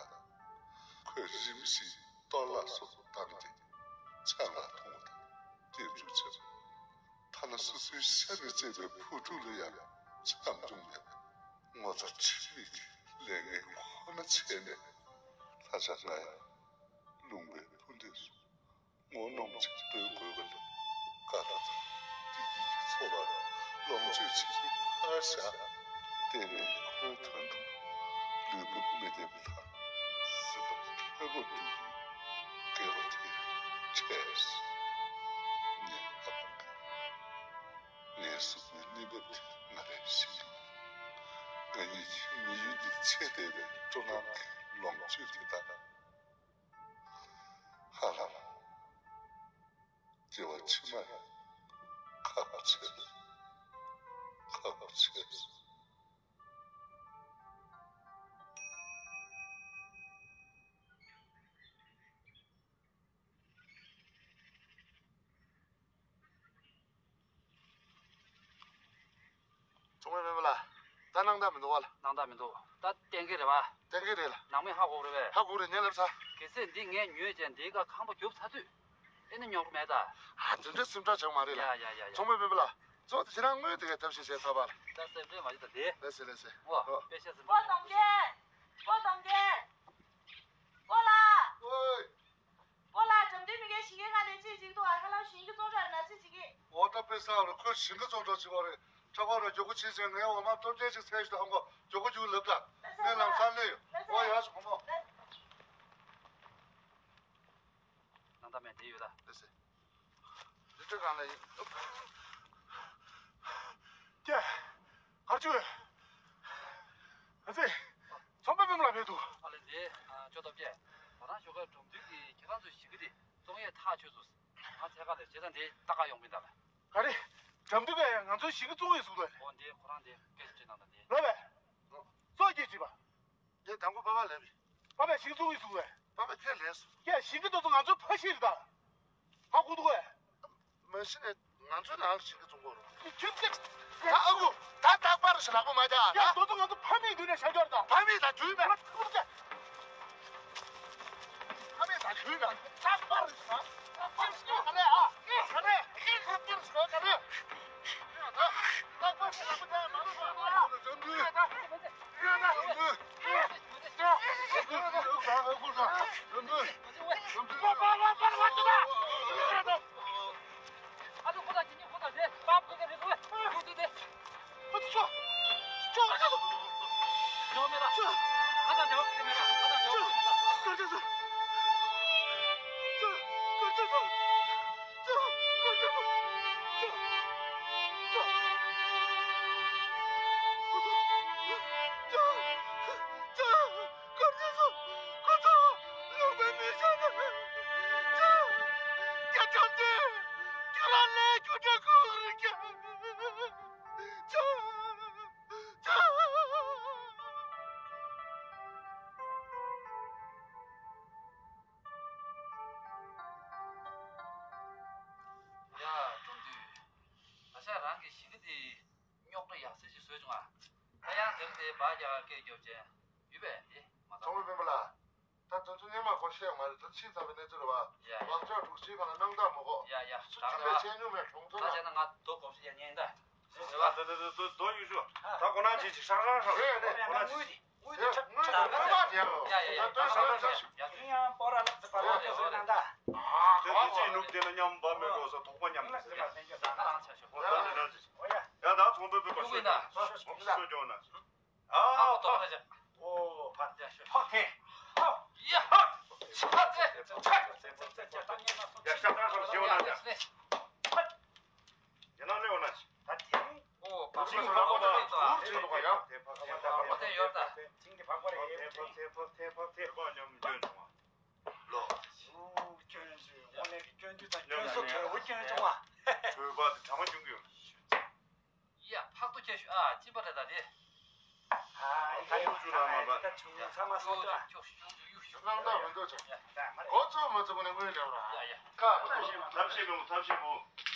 ཁོས་རིམ་བཞིན་གཏོར་བརླག་སོགས་བཏང་སྟེ་ཆང་ལ་འཐུང་བ་དང་སྐྱེ་འཇུག་བྱེད། ཐ་ན་སོ་སོའི་ཤ་ནས་སྐྱེས་པའི་བུ་ཕྲུག་ལ་ཡང་ཆང་འབྱུང་མེད་པས། ངོ་ཚ་ཁྲེལ་མེད་ཀྱི་ལས་ངན་ཁོ་ན་བྱས་ནས། ལྷ་ཆགས་ང་ཡང་ལུང་པའི་ཕུ་འདྲེས་སུ་ངོ་གནོང་ཅིག་སྟོན་དགོས་པ་ལས། དགའ་ལྷ་དང་བདེ་སྐྱིད་ཀྱི་འཚོ་བར་ལོངས་སྤྱོད་བྱེད་རྒྱུ་ཕར་བཞག། བསྟན་པའི་ཁོའི་དོན་དུ་ལུས་པོ་མི་བདེ་བ་དང་སེམས་པ་ལྷོད་པོ་འདུག་དགེ་བ་དེ་ཡང་འཕྲད། ངས་ཨ་ཕ་ལ། ངའི་གཟུགས་པོའི་གནས་བབ་དེ་ང་རང་ཤེས་ཀྱི་མི་འདུག་ང་གཉིས་ཀྱི་མི་ཡུལ་འདི་ཆེས་བདེ་བའི་སྤྲོ་སྣང་གི་ལོངས་སྤྱོད་དེ་དག་ཧ་ལམ་སྐྱེ་བ་ཕྱི་མ་ཡང་ཁག་པོ་ཆེ། ཁག་པོ་ཆེ། གྲོང་པའི་སྤུན་པ་ལགས། ད་སྣང་དག་མི་འདུག་བ་ལ། སྣང་དག་མི་འདུག་ད་བསྟན་གྱི་རེད་བ། བསྟན་གྱི་རེད་ལ། ནང་མི་ཧ་གོ་རེད་བས། ཧ་གོ་རེད། ངས་ལབ་ཚར། གལ་སྲིད་འདི་ངས་ཉོས་བྱས་འདིའི་ཁ་ཁང་པ་རྒྱུག་ཚར་དུས། ཨེ་ནི་རྙོག་དྲ་མེད་ད། ཨ། དེ་འདྲའི་སེམས་ཁྲལ་བྱེད་མ་རེད་ལ། ཡ་ཡ་ཡ་ཡ། གྲོང་པའི་སྤུན་པ་ལགས། གཙོ་བོ་དེ་ཁྱེད་རང་དངུལ་དེ་གའི་ཐབས་ཤེས་བྱས་ཚར་བ་ལ། ད་སེམས་ཁྲལ་མ་བྱེད་ད་དེ། ལགས་སེ་ལགས་སེ། ཨོ། ཨོ། པེ་ཤ་སེམས་པོ་ཁྲལ་མ་བྱེད། སྤོ་གཏོང་མཁན། སྤོ་ལགས། ཨོའི། སྤོ་ལགས། འགྲམ་དུས་མི་ངན་ཞིང་ཁའི་ངང་ནས་ཅི་བྱེད་འདུག་ཨ། ཧ་ལམ་ཞིང་གི་བཙོང་གྲབས་ནག་རྩིས་བྱེད་ཀྱི། འོ་ད་དཔེ་བསགས་རེད། ཁོས་ཞིང་གི་བཙོང་གྲབས་བྱེད་པ་རེད། ཁྲག་པ་ར་མགྱོགས་པོ་ཕྱིན་ཚེ་ངའི་འོ་མ་སྟོབས་ཆེན་ཞིག་ཚད་ཞིག་ཏུ་ཧང་གོ། མགྱོགས་པོ་རྒྱུགས་ལབ་ད། ངས་ལམ་སང་སླེབས་ཡོང་། འོ་ཡག་སོང་བུ་མོ། ནང་ད་མེད་དེ་ཡོད་ད། ལགས་སེ། འདི་འདྲ་གང་ལ་ཡིན། ཀྱེ། གར་བྱོས། ཨ་ཙི། ཚོང་པའི་སྤུན་ལ་མེད་འདུག་ཨ་ལེ་འདི། ཨ། ཅོ་སྟོབས་ཀྱེ། ང་རང་ཞོགས་ཀས་འགྲམ་དུས་ཀྱི་ཁྱེད་རང་ཚོའི་ཞིང་ཁ་དེ་བཙོང་ཡས་ཐག་ཆོད་སོང་། ང་ཚད་ཁ་ལས་བྱེད་ད་འདི་ལྟ་ག་ཡོང་མིན་ད་ལ། ག་རེ། འགྲམ་དུས་པས་ང་ཚོའི་ཞིང་ཁ་བཙོང་ཡས་སུ་ལ། ཨོ་འདི་ཁོ་རང་འདི་སྐད་ཆ་དྲིས་གནང་ད་འདི། ལོས་པས། སོ་སྐྱེས་བྱེད་པ། ངས་དང་པོ་པ་ཕ་ལབ་པས། པ་ཕས་ཞིང་བཙོང་གི་འདུག་པས། པ་ཕས་ཁས་ལེན་སོང་། ཡ་ཞིང་གི་དུ་ཚོ་ང་ཚོའི་ཕ་ཤི་རེད་ད། ཧ་གོ་འདུག་པས། མ་གཞི་ནས་ང་ཚོའི་ནང་ཞིང་གི་བཙོང་གོ་རུང་། ཁྱོད་ཀྱིས། ད་ཨ་ཁུ། ད་རྟག་པར་ཞིག་ལག་པ་མ་རྒྱག་ཡ་ཨ། དུ་ཚོ་ང་ཚོ་ཕ་མེས་མདུན་ནས་ཤར་རྒྱུ་རེད་ད། ཕ་མེས་ད་དུས་མེད། ཕ་མེས་ད་དུས་མེད། རྟག་པར་ཞིག་རྟག་པར་ཞིག་ག་རེ་ཨ། ག་རེ། རྟག་པར་ཞིག་ག་རེ། རྟག་པར་ཞིག་ལག་པ་རྒྱག་མ་ལུས་པ་ཨ། ཡ། འགྲོ་དུས། ད་ཆ་རང་གི་ཞི་བདེ་དེ། རྙོག་དྲ་ཡག་སེ་ཅིག་བཟོས་བྱུང་ཨ། ད་ཡང་དེ་རིང་དེ་སྦ་རྒྱག་སྐད་རྒྱོབ་ཅན་ཡོད་པས་དེ་མ་ཚོགས་པའི་སྤུན་པ་ལགས། ད་དོན་ཚུལ་སྔོན་མ་གོ་ཤེས་ཡོད་མ་རེད། ད་ཕྱིན་ཚར་བའི་གནས་ཚུལ་རེད་བ། ཡ་ཡ། བག་ཆགས་དྲུག་ཅུའི་སྒང་ལ་སྣང་དག་མ་གོ། ཡ་ཡ། སུ་ཁྲིམས་ལས་ཆད་མྱོང་མེད་གྲོང་ཚོ་ན། ད་བྱས་ན་ང་དོ་དགོངས་ཞིག་ཡ་ཉན་ད། རེད་བ། ད་ད་ད་ད་དོ་ཡུ་ཤུ། ད་གོ་ན་ཅི་ཅིག་ཧྲག་ཧྲག་ཧྲག་རེད་རེད། གོ་ན་ཅི་ཅིག་དངུལ་དེ་ཁྲག་ཁྲག་ཁྲག་ཁྲག་ཡ་ཡ་ཡ། ཡིན་ཡང་སྤོ་ར་ལག་ཏུ་བར་བ་སྐྱོ་སོང་ན་ད། དེ་དེ་ཅི་ནུབ་དེ་ན་མཉམ་བབ་མེད་འགྲོ་ས་དོགས་པ་མཉམ་ནས་ཟེར་ཡ། ད་རང་ཆ་ཤོག་ཨོ་ད་ནི་ན་ཟེར། ཨོ་ཡ། ཡ་ད་ཚོང་པའི་པོད་པ་ཤོད་ཀྱང་ན་ཤོད་ཀྱང་ན། ཨ་ཨ་ཏོག་ཧ་ཅང་། ཨོ་ཕར་ཡ་ཤོད་ཕག་ཐེ། ཧ། ཡ་ཧ། ཕག་ཐེ། ཡ་ཤ་ཏང་ཤ་ལ་ཞེ་བ་ན་ཡ། ཡ་ན་ལེ་བ་ན་ཆི། ད་ཐེ། ཨོ་ཕག་ཐེ་ཕག་པ་ད་ཡོད་ད། ཕག་པ་ད་ཡོད་ད། ཐེ་ཕག་པ་རེད། ཐེ་ཕག་ཐེ་ཕག་ཐེ་ཕག་ཐེ་ཕག་ཐེ་ཕག་ཐེ་ཕག་ཐེ་ཕག་ཉམས་སྐྱོན་བྱུང་བ། ལོ། ཨོ་སྐྱོན་བྱུང་དངོས་གནས་ཀྱི་སྐྱོན་བརྗོད་དང་སྐྱོན་གསོ་དོད་པོ་སྐྱོན་བྱུང་བ། གྲོད་པ་དེ་གྲང་མ་བྱུང་གི་ཡོད། ཡ་ཕག་ཏུ་ཁྱེར་ཤོག་ཨ། གཅིན་པ་རེད་ད་དེ། ཨ། ཨ་ད་ཡོང་ཚུལ་ལ་མ་པ། ད་ཆུང་ཆུང་ཚང་མ་སོང་ཙང་། སྣང་དག་མི་འདུག་ཅིག་མགོ་བཙུགས་མ་བཙུགས་ནས་དངུལ་འདྲ་བ་ར། ཁ་ཐབས་ཤེས་མོ་ཐབས་ཤེས་མོ།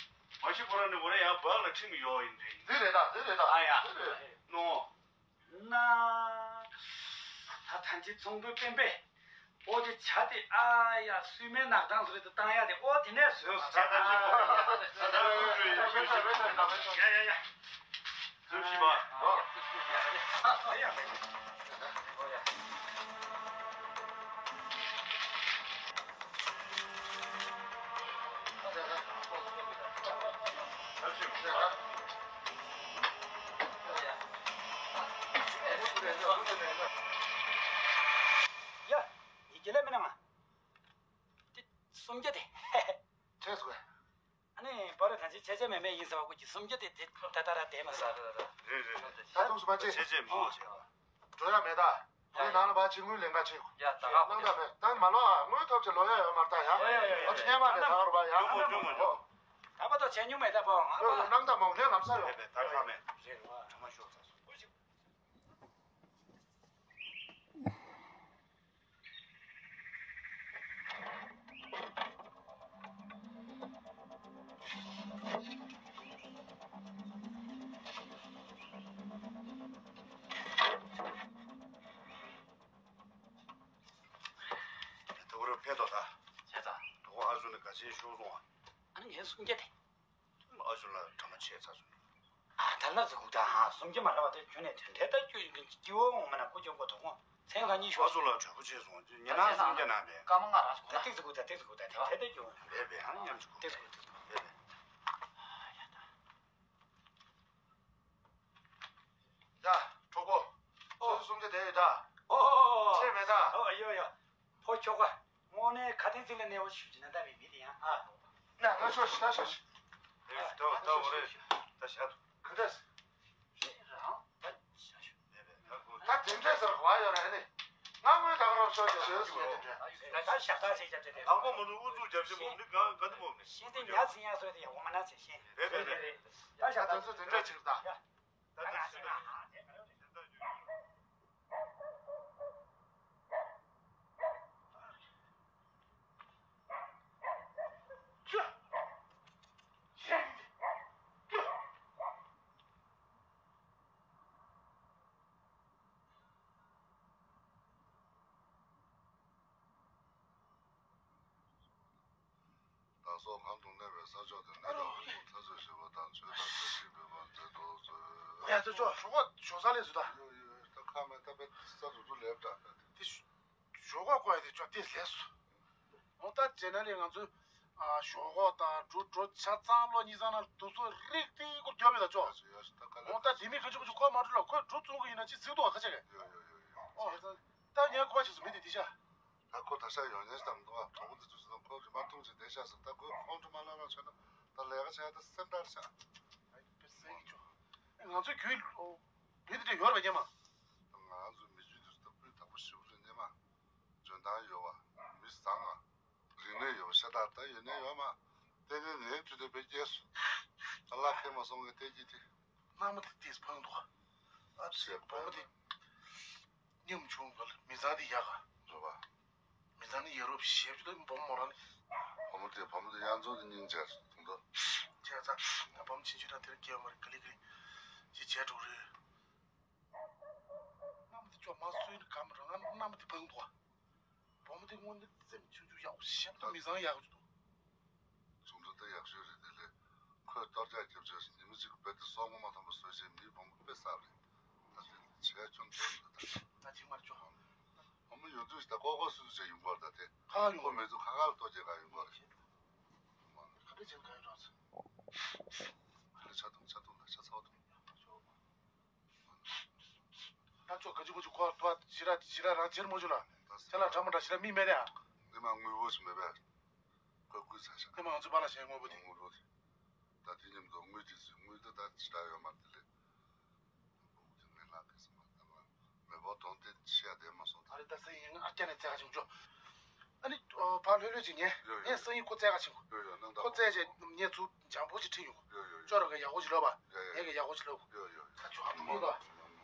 མ་གཞི་ཁོ་རང་ནི་འོ་རེ་ཡང་བག་ལ་ཁྲིམས་ཡོད་ཡིན་འདྲ་ཡིན། འདི་རེད་ད་འདི་རེད་ད། ཨ་ཡ། འདི་རེད། ནོ། ན། ད་ཐང་ཆེན་ཚོང་དཔོན་སྤེན་པས། ཨོ་དེ་བྱ་དེ་ཨ་ཡ་སུས་མའི་ནག་ཐང་ཟེར་དུ་བཏང་ཡ་དེ་ཨོ་དེ་ནས་བཟོས་སོ། ད་ད་ད་ད་ད་ད་ད་ཡ་ཡ་ཡ། བཟོས་ཤིག་པ། ཡ། ཡི་གེ་ལས་མི་ན་ང་། དེ་སུམ་བརྒྱ་དེ། ཁྱེད་སུ། ཨ་ནི་པ་རེ་གང་ཅི་ཆེ་ཆེ་མེ་མེ་ཡིན་ཟེར་བ་ཀུ་ཅི་སུམ་བརྒྱ་དེ་དེ་ད་ད་ར་དེ་མ་ཟ། རེད་རེད། ད་དུང་སུ་མ་ཆེ། ཆེ་ཆེ་མོ་ཆེ། འགྲོ་ཡ་མེད་ད། ངའི་ནང་ལ་བ་ཅིག་དངུལ་ལེན་ག་ཆེ། ཡ་ད་ག་ནང་ད་མེད་ད་མ་ལོ་ཨ་དངུལ་ཐོབ་ཆེ་ལོ་ཡ་ཡོད་མ་ད་ཡ། ཡ་ཡ་ཡ། ཨོ་ཆེ་མ་རེད་ད་ག་རུ་བ་ཡ། ཡོང་མོ་ཡོང་མོ་ཡོང་། ད་པ་ཏོ་ཆེ་ཉུང་མེད་ད་པོ་ང་པ། ནང་ད་མོ་ངས་ལམ་ས་ཡོད། ད་ག་མེད་རེད་བ། ཁྲ་མ་ཤོར་ས་སོ། དེ་བོ་རུ་ཕེབས་དོ་ད། བྱས་ཙང་། དོ་ཨ་ཟུ་ནི་ག་ཆེན་ཤོར་སོང་ཨ། ཨ་ནི་ངས་སུམ་བརྒྱ་དེ། ཨ་ཞོ་ལགས་གྲ་མ་ཆེ་ཚ་སོང་། ཨ་ད་ལ་ཟི་གུ་ད་ཧང་སུམ་བརྒྱ་མ་ར་བ་དེ་ཁྱོད་ནས་དོན་དེ་ལྟ་རྒྱུ་ཡིན་གི་སྐྱེ་བོ་ངོ་མ་ན་སྐུ་སྐྱོན་གོ་དོ་ཁོང་མཚན་ལ་གཉིས་ཤོག་ཨ་ཞོ་ལགས་གྲ་པོ་ཆེ་སོང་ཉེ་ན་སུམ་བརྒྱ་ན་མེད། སྐར་མ་ལྔ་རག་ད་ཏིག་ཟི་གུ་ད་ཏིག་ཟི་གུ་ད་དེ་ལྟ་རྒྱུ་རེད་པས་ཧང་ཉམས་ཅིག་གོ་ཏིག་ཟི་གུ་ཏིག་ཟི་གུ་རེད་པས། ཡ་གྲོགས་པོ། ཨོ། སོ་སོ་སུམ་བརྒྱ་དེ་ཡོད་ད། ཨོ། ཆེ་མེད་ད། ཨོ་ཡོ་ཡོ། ཕོ་ཁྱོ་ག་དངོས་གནས་ཁ་དན་ཚིག་ལ་གནས་པོ་ཞུ་ཅི་ན་ད་བའི་མི་དེ་ཡང་ཨ། ན་ང་ཤོ་ཤི་ད་ཤོ་ཤི། ད་ད་འོ་རེད་ད་ཤ། ག་འདྲ། རེད་རང་ད་ཤ་ཤོ། ད་དེ་འདྲས་ཟེར་བ་ཡོད་རེད་ནི། ང་དངོས་ད་ག་རོགས་ཤོ་ཤི་ཤོ་ཤི་ཡོད་དེ་འདྲས། ད་ཤ་ད་ཤེས་རྒྱ་དེ་རེད། དང་པོ་མ་ནུ་ཨུ་ཚུགས་རྒྱབ་ཤི་མོ་ནི་ག་ག་དུ་མོ་ནི། ཤེས་དེ་ཉ་ཚི་ཡང་སོས་དེ་ཡང་འོ་མ་ན་ཚི་ཤེས། རེད་རེད་རེད། ད་ཤ་ད་ཚོ་དེ་འདྲས་ཅིག་ད། བདག་སོགས་གང་དུ་གནས་པའི་ས་ཕྱོགས་དེར་གནས་དང་དབུལ་ཕོངས་འཐབ་རྩོད་ཞི་བ་དང་ཆོས་དང་སེམས་ཤིང་འཕེལ་བར་མཛད་དུ་གསོལ། ཡ་ཚོ་ཅོ་ཞོགས་པ་ཞོགས་ས་ལས་ཚུད་ད། ཡོད་ཡོད་ད་ཁ་མེད་ད་པའི་ས་རུ་རུ་ལེབ་ད་ད་དེ། ཞོགས་པ་ཀོ་ཡ་དེ་ཅོ་དེ་ལས་སོ། འོ་ད་རྗེས་ན་ལས་ང་ཚོས་ཞོགས་པ་དང་འགྲོ་འགྲོ་ཆ་ཚང་ལོ་གཉིས་ཚང་ན་དུ་སོ་རིག་དེ་ཀོ་རྒྱོབ་ཡོད་ད་ཅོ། འོ་ད་དེ་མི་ཁ་ཆུ་ཁ་ཆུ་ཁོ་མ་འགྲོ་ལ་ཁོས་འགྲོ་བཙུགས་གི་ཡིན་ན་ཅི་ཟིག་ཏུ་བ་ཁ་ཆ་གི། ཡོད་ཡོད་ཡོད་ཡོད། འོ་ད་ངས་ཁོ་བ་ཆེ་སུ་མི་དེ་དེ་ཤ། ད་ཁོ་ད་ཤ་ཡོང་ཉེན་ཞིག་དང་འདུག་ཨ། གྲོགས་པོ་དེ་ཚོ་ཞིག་དང་ཁོ་རི་མ་ཐུང་ཞིག་བསྡད་ཤག་ཟེར་ད་ཁོས་ཁོང་ཁྲོ་མ་ལངས་ལངས་བྱས་ན་ད་ལས་ཀ་བྱས་ད་སེམས་ཐག་ཆག་ཨ་ཡི་པེ་སེ་གི་ཆོ། ང་ཚོའི་རྒྱུད་བུ་དེ་འདྲ་ཡོད་རེད་པ་ཉེ་མ། ང་ཚོའི་མི་རྒྱུད་དེ་ཚོ་ད་སྤུས་དག་པོ་ཞེ་པོ་རེད་ཉེ་མ། འཇོན་ཐང་ཡོད་པ། མི་བཟང་ང་། རིག་གནས་ཡོད་པ་ཤ་སྟག་ད་ཡོད་ནའི་ཡོད་མ། ཏན་ཏན་ནས་དུས་དེ་བེད་སྐྱེལ་སོང་། ད་ལ་ཁེ་མ་སོང་ངས་ལྟས་ཀྱི་དེ། མནའ་མ་དེ་ཏིས་ཕངས་འདུག་ཨ་ཙི་བུ་མོ་དེ། སྙོམ་ཆུང་ག་ལ་མི་ཚང་དེ་ཡག་ག་རེད་པ། མི་ཚང་ནི་ཡ་རོབ་ཞེ་པོ་ཅིག་ལ་བུ་མོ་མོ་རང་ནི། བུ་མོ་དེ་བུ་མོ་དེ་ཡང་ཚོ་དེ་སྙིང་རྗེ་དུང་དུ། བྱས་ཙང་ད་བུ་མོ་ཆུང་ཆུང་རང་དེར་སྐྱེལ་མ་རེད་ག་ལེ་ག་ལེ། ཅི་བྱས་འགྲོ་རེད། མནའ་མ་དེ་ཅོག་མ་སུས་ནི་ག་མ་རང་ང་མནའ་མ་དེ་ཕངས་འདུག་ཨ། བུ་མོ་དེ་དངོས་གནས་སེམས་ཆུང་ཆུང་ཡག་པོ་ཞེ་པོ་མི་ཚང་ཡག་པོ་ཅིག་འདུག་ཆུང་ཆུང་དེ་ཡག་ཤོས་རེད་དེ་ལས། ཁོས་གཏོར་རྒྱག་རྒྱབ་ཆོག་ཉི་མ་གཅིག་བེད་དེ་སོག་མོ་མ་ཐོན་པ་བཟོས་བྱས་མིའི་བུ་མོ་དཔེ་བསགས་རེད། ད་དེ་བྱས་ཁྱོད་མཚོན་འདུག་ད། ད་ཅིག་མར་ཅོག་བུ་མོ་ཡོང་དུས་ད་ཀོ་ཀོ་སུ་སུ་བྱས་ཡོང་གོ་ད་དེ། ཁ་ཁ་ཡོང་ཁོ་མེད་དུས་ཁ་ཁ་ལ་ལྟོ་རྒྱག་ག་ཡོང་གོ་རེད། ཁ་ཁ་ལ་ཆ་ཐུང་ཆ་ཐུང་ད་ཆ་ཚ་བ་ཐུང་ཡ་ཆོག་ད་ཅོག་ག་ཅི་གོ་ཅི་ཁོ་ཐོ་ཞི་ར་ཞི་ར་རང་ཅེར་མོ་ཅུ་ལ། ཅ་ལ་གྲ་མོ་འདྲ་ཞི་ར་མི་མེད་ཡ། འདི་མ་དངུལ་བོ་ཞིག་མེད་པས། ཁོས་བརྐུས་ཚར་ཤག་འདི་མ་ང་ཚོ་པ་ལ་ཞེན་དངོས་པོ་དེ། དངུལ་བོ་དེ། ད་དེ་མཉམ་དུ་དངུལ་དེ་ཚོས་དངུལ་དེ་ད་ཅི་འདྲ་ཡོད་མ་རེད་དེ་ལས། དངུལ་དེ་ངས་ལག་གི་སེམས་མ་ད་ང་མེད་པོ་དོན་དེ་ཤི་ཡ་དེ་མ་སོང་ད། ཨ་རེ་ད་སེ་ཡིན་ཨ་ཀྱ་ནས་བཙལ་ག་བྱུང་ཅོ། ཨ་ནི་ཕར་ལྷོད་ལྷོད་ཅིག་ཉན། ཡོ་ཡོ། ངས་སང་ཉིན་ཁོ་བཙལ་ག་ཕྱིན་གོ། ཡོ་ཡོ་གནང་ཁོ་བཙལ་རྗེས་ངས་ཚུར་འཇམ་པོ་ཅིག་ཁྲིད་ཡོང་གོ། ཡོ་ཡོ་ཡོ། ཅོ་རང་གི་ཡག་པོ་ཅིག་ལབ་པ། ཡོ་ཡོ། ངས་གི་ཡག་པོ་ཅིག་ལབ་གོ། ཡོ་ཡོ་ཡོ། ད་ཅོ་ཨ་མ་མོ་ད།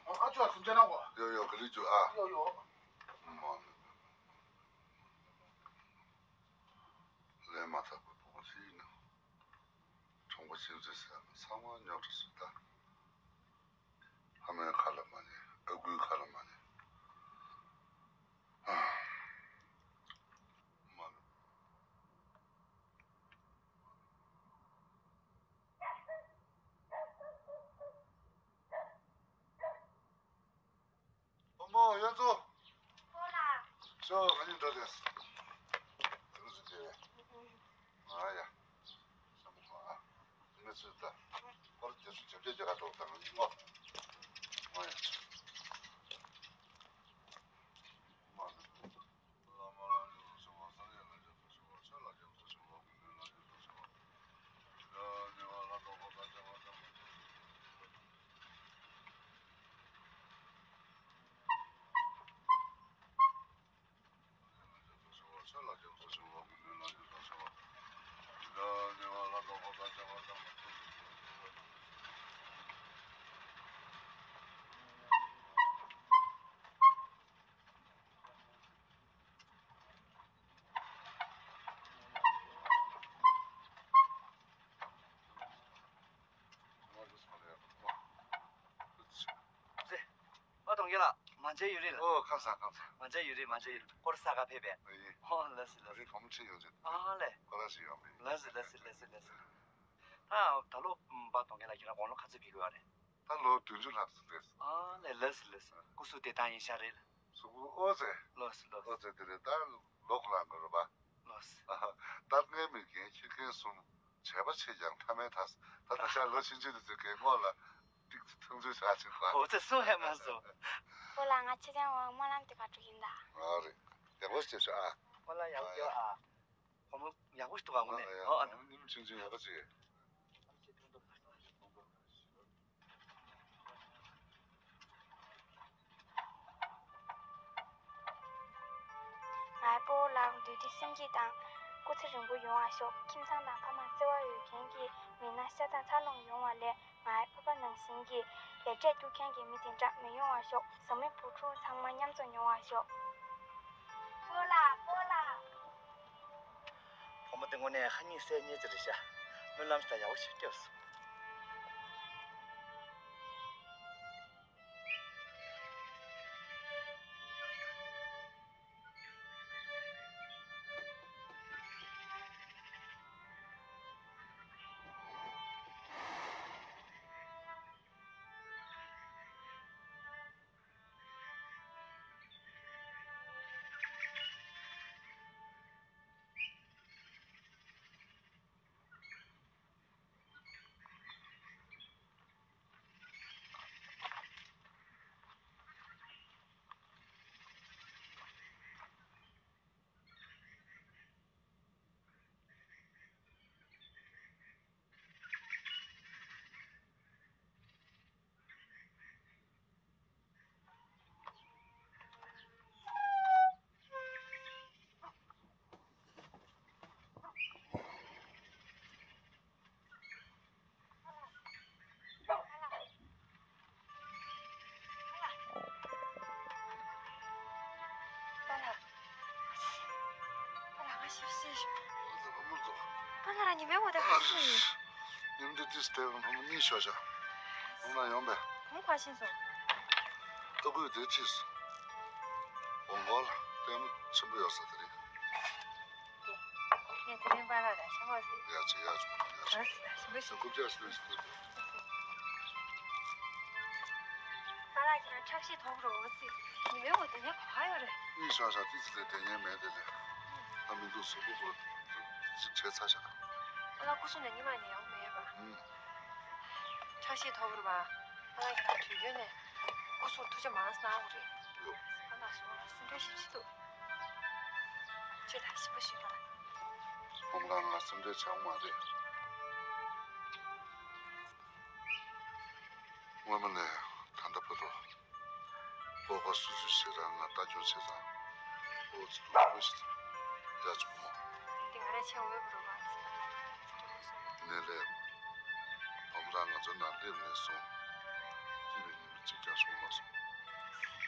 ཨ་ཅོ་སུམ་ཅན་ནང་གོ། ཡོ་ཡོ་ག་ལི་ཅུ་ཨ། ཡོ་ཡོ། མ་ལས་མ་ཐག་པའི་བུ་ཤི་ན། གྲོང་པ་ཤིང་ཚོས་ཟེར་ཚང་མ་ཉོ་འགྲོ་སུ་ད། ཕ་མའི་ཁ་ལ་མ་ཉན། ཨ་ཁུའི་ཁ་ལ་མ་ཉན། མ་ལ། བུ་མོ་ཡོད་ཚོ། ཤོ་ང་གཉིས་འགྲོ་དེ། དེ་རུ་ཟིན་དེ། ང་ཡ། ཤ་མོ་ཁོ་ཨ། མི་ཚོས་ད། ཁོར་རྒྱ་སུ་བྱབ་བྱ་རྒྱ་ག་འགྲོ་དང་ཡིན་ངོ་། ང་ཡ། མ་ནི། ཨ་གྲོང་ཁྱེར་ལགས། མ་མཇལ་ཡུན་རིང་ལགས། ཨོ་ཁམས་བཟང་ཁམས་བཟང་། མ་མཇལ་ཡུན་རིང་མ་མཇལ་ཡུན་རིང་། སྐོར་ས་ག་ཕེབས་པས། ཨེ་ཡིན། ཨོ་ལགས་སོ་ལགས་སོ། རིང་བུ་མོ་ཁྲིད་ཡོང་ཅིག་ཨ་ལས། ཁོ་རང་ཞིག་ཡོང་མི། ལགས་སོ་ལགས་སོ་ལགས་སོ་ལགས་སོ། ད་ད་ལོ་པ་གྲོང་ཁྱེར་ལགས་ཁྱེད་རང་དགུང་ལོ་ག་ཚོད་ཕེབས་ཀྱི་ཡོད་རེད། ད་ལོ་བདུན་ཅུ་ལྷག་ཙམ་རེད། ཨ་ལས་ལགས་སོ་ལགས་སོ། སྐུ་གཟུགས་བདེ་ཐང་ཡིན་ཤག་རེད། གཟུགས་པོ་ཨོ་ཙེ། ལགས་སོ་ལགས་སོ། ཨོ་ཙེ་དེ་རེད་ད་ལོ་ཁོ་རང་གི་རེད་པ། ལགས་སོ། ལྟ་མཁན་མི་རྒན་ཁྱི་རྒན་གསུམ་བྱས་པ་ཆེ་ཀྱང་མཐའ་མའི་མཐའ། ད་ད་ཆ་ལོ་ཕྱིན་ཆད་དུ་ཚོད་རྒན་ངོ་ལ་ཏིག་ཙི་ཐུང་ཚོད་བྱ་ཆེ་བ། ཨོ་ཙེ་གསུང་ཧེ་མ་སོང་། ཨོ་ལ་ང་ཕྱི་ཚན་འོག་སྨོན་ལམ་དེ་ག་འགྲོ་ཡིན་ད། ཨ་རེད། ཡག་པོ་བྱས་ཤག་ཨ། ཨོ་ལ་ཡག་པོ་ཨ། བུ་མོ་ཡག་པོ་ཞིག་འདུག་ག་དངོས་གནས། ཨོ་ཨ། ཨ་ནི་ནིམ་ཆུང་ཆུང་ཡག་པོ་བྱས། ངའི་སྤོ་བོ་ལགས་འདུས་ཏེ་སེམས་སྐྱིད་དང་སྐུ་ཚེ་རིང་པོ་ཡོང་བར་ཤོག་ཁྱིམ་ཚང་དང་ཕ་མར་བརྩེ་བ་ཡོད་མཁན་གྱི་མི་སྣ་ཤ་སྟག་འཚར་ལོངས་ཡོང་བ་ལས། ངའི་ཕ་པ་ནང་བཞིན་གྱི་ལས་འབྲས་སྒྲུབ་མཁན་གྱི་མི་དེ་འདྲ་མི་ཡོང་བར་ཤོག་བཟང་མོའི་བུ་ཕྲུག་ཚང་མ་མཉམ་འཛོམས་ཡོང་བར་ཤོག་སྤོ་ལགས། སྤོ་ལགས། བུ་མོ་དེ་དངོས་གནས་ཁ་ཉིན་གསལ་ཉེ་ཅིག་རེད་ཤག་སྨོན་ལམ་ཞིག་ད་ཡག་པོ་ཞིག་སྐྱོབས་སོང་། པ་ལགས། པ་ལགས་ང་ཞིག་ཤེས་ཤོག་པ་ལགས་རང་ཉི་མའི་འོ་དེ་ག་ཤེས་ཡིན། ཉིན་འདི་ཏིས་དེ་བུ་མོ་གཉིད་ཤོར་ཤག་བུ་མོ་ཡོང་པས། བུ་མོ་ག་ཕྱིན་སོང་། ཨ་ཁུས་དེ་ཁྲིད་སོང་། འོང་གོ་ལ་ལྟད་མོ་ཆེན་པོ་ཡོད་ས་དེ་རེད། ངས་དེ་རིང་པཱ་ལགས་ལ་ཤ་མོག་ཟིན། ཡག་ཅིག་ཡག་ཅིག་ཡག་ཅིག་ཞིམ་པོ་ཞིག་རྐུབ་བཀྱག་ཞིམ་པོ་ཞིག་ཐུག་འདུག་པཱ་ལགས་ཁྱེད་རང་ཁྲག་ཤེད་མཐོ་པོ་རེད་འོ་ཙི། ཉི་མའི་འོག་དེ་ནས་ག་པར་ཡོད་རེད། གཉིད་ཤོར་ཤག་ཏི་ཙི་ལས་དེ་ཉན་མེད་དེ་ལས། ཨ་མི་འདུག་གཟུགས་པོ་ཁོ་ཅིག་བྱས་ཚར་ཤག་པཱ་ལགས་སྐུ་གཟུགས་ནས་ཉི་མ་ནས་ཡོང་མེད་པ། ཨུམ། ཁྲག་ཤེད་མཐོ་པོ་རེད་པ། པཱ་ལགས་ཁྱེད་རང་དུས་རྒྱུན་ནས་སྐུ་གཟུགས་ཐུགས་ཆེ་མང་ཙམ་གནང་དགོས་རེད། ཡོ། ཨ་ལགས་སོ་སེམས་ཁྲལ་ཞེ་པོ་ཅིག་འདུག་ཅེས་ད་ཞིབ་པོ་ཞུས་ན། ཁོང་རང་ང་སེམས་ཁྲལ་བྱུང་མ་རེད། སྔོན་མ་ནས་ད་ལྟ་བར་དུ་སྤོ་བོ་སུ་སུ་ཞིག་རང་ང་ལྟ་སྐྱོང་བྱེད་ཙང་ཨོ་ཙི་ཏུ་ཁོ་ཞིག་ཙམ་ཡ་ཆུ་མོ། འདི་ང་རས་ཆེ་འོས་པ་རུ་བ་ཙི་ལ་ལ་ནས་ལས་བུ་མོ་རང་ང་ཚོ་ནང་སླེབས་ནས་བཟུང་སྐྱིད་པའི་ཉིན་མོ། གཅིག་ཀྱང་གསུངས་མ་སོང་།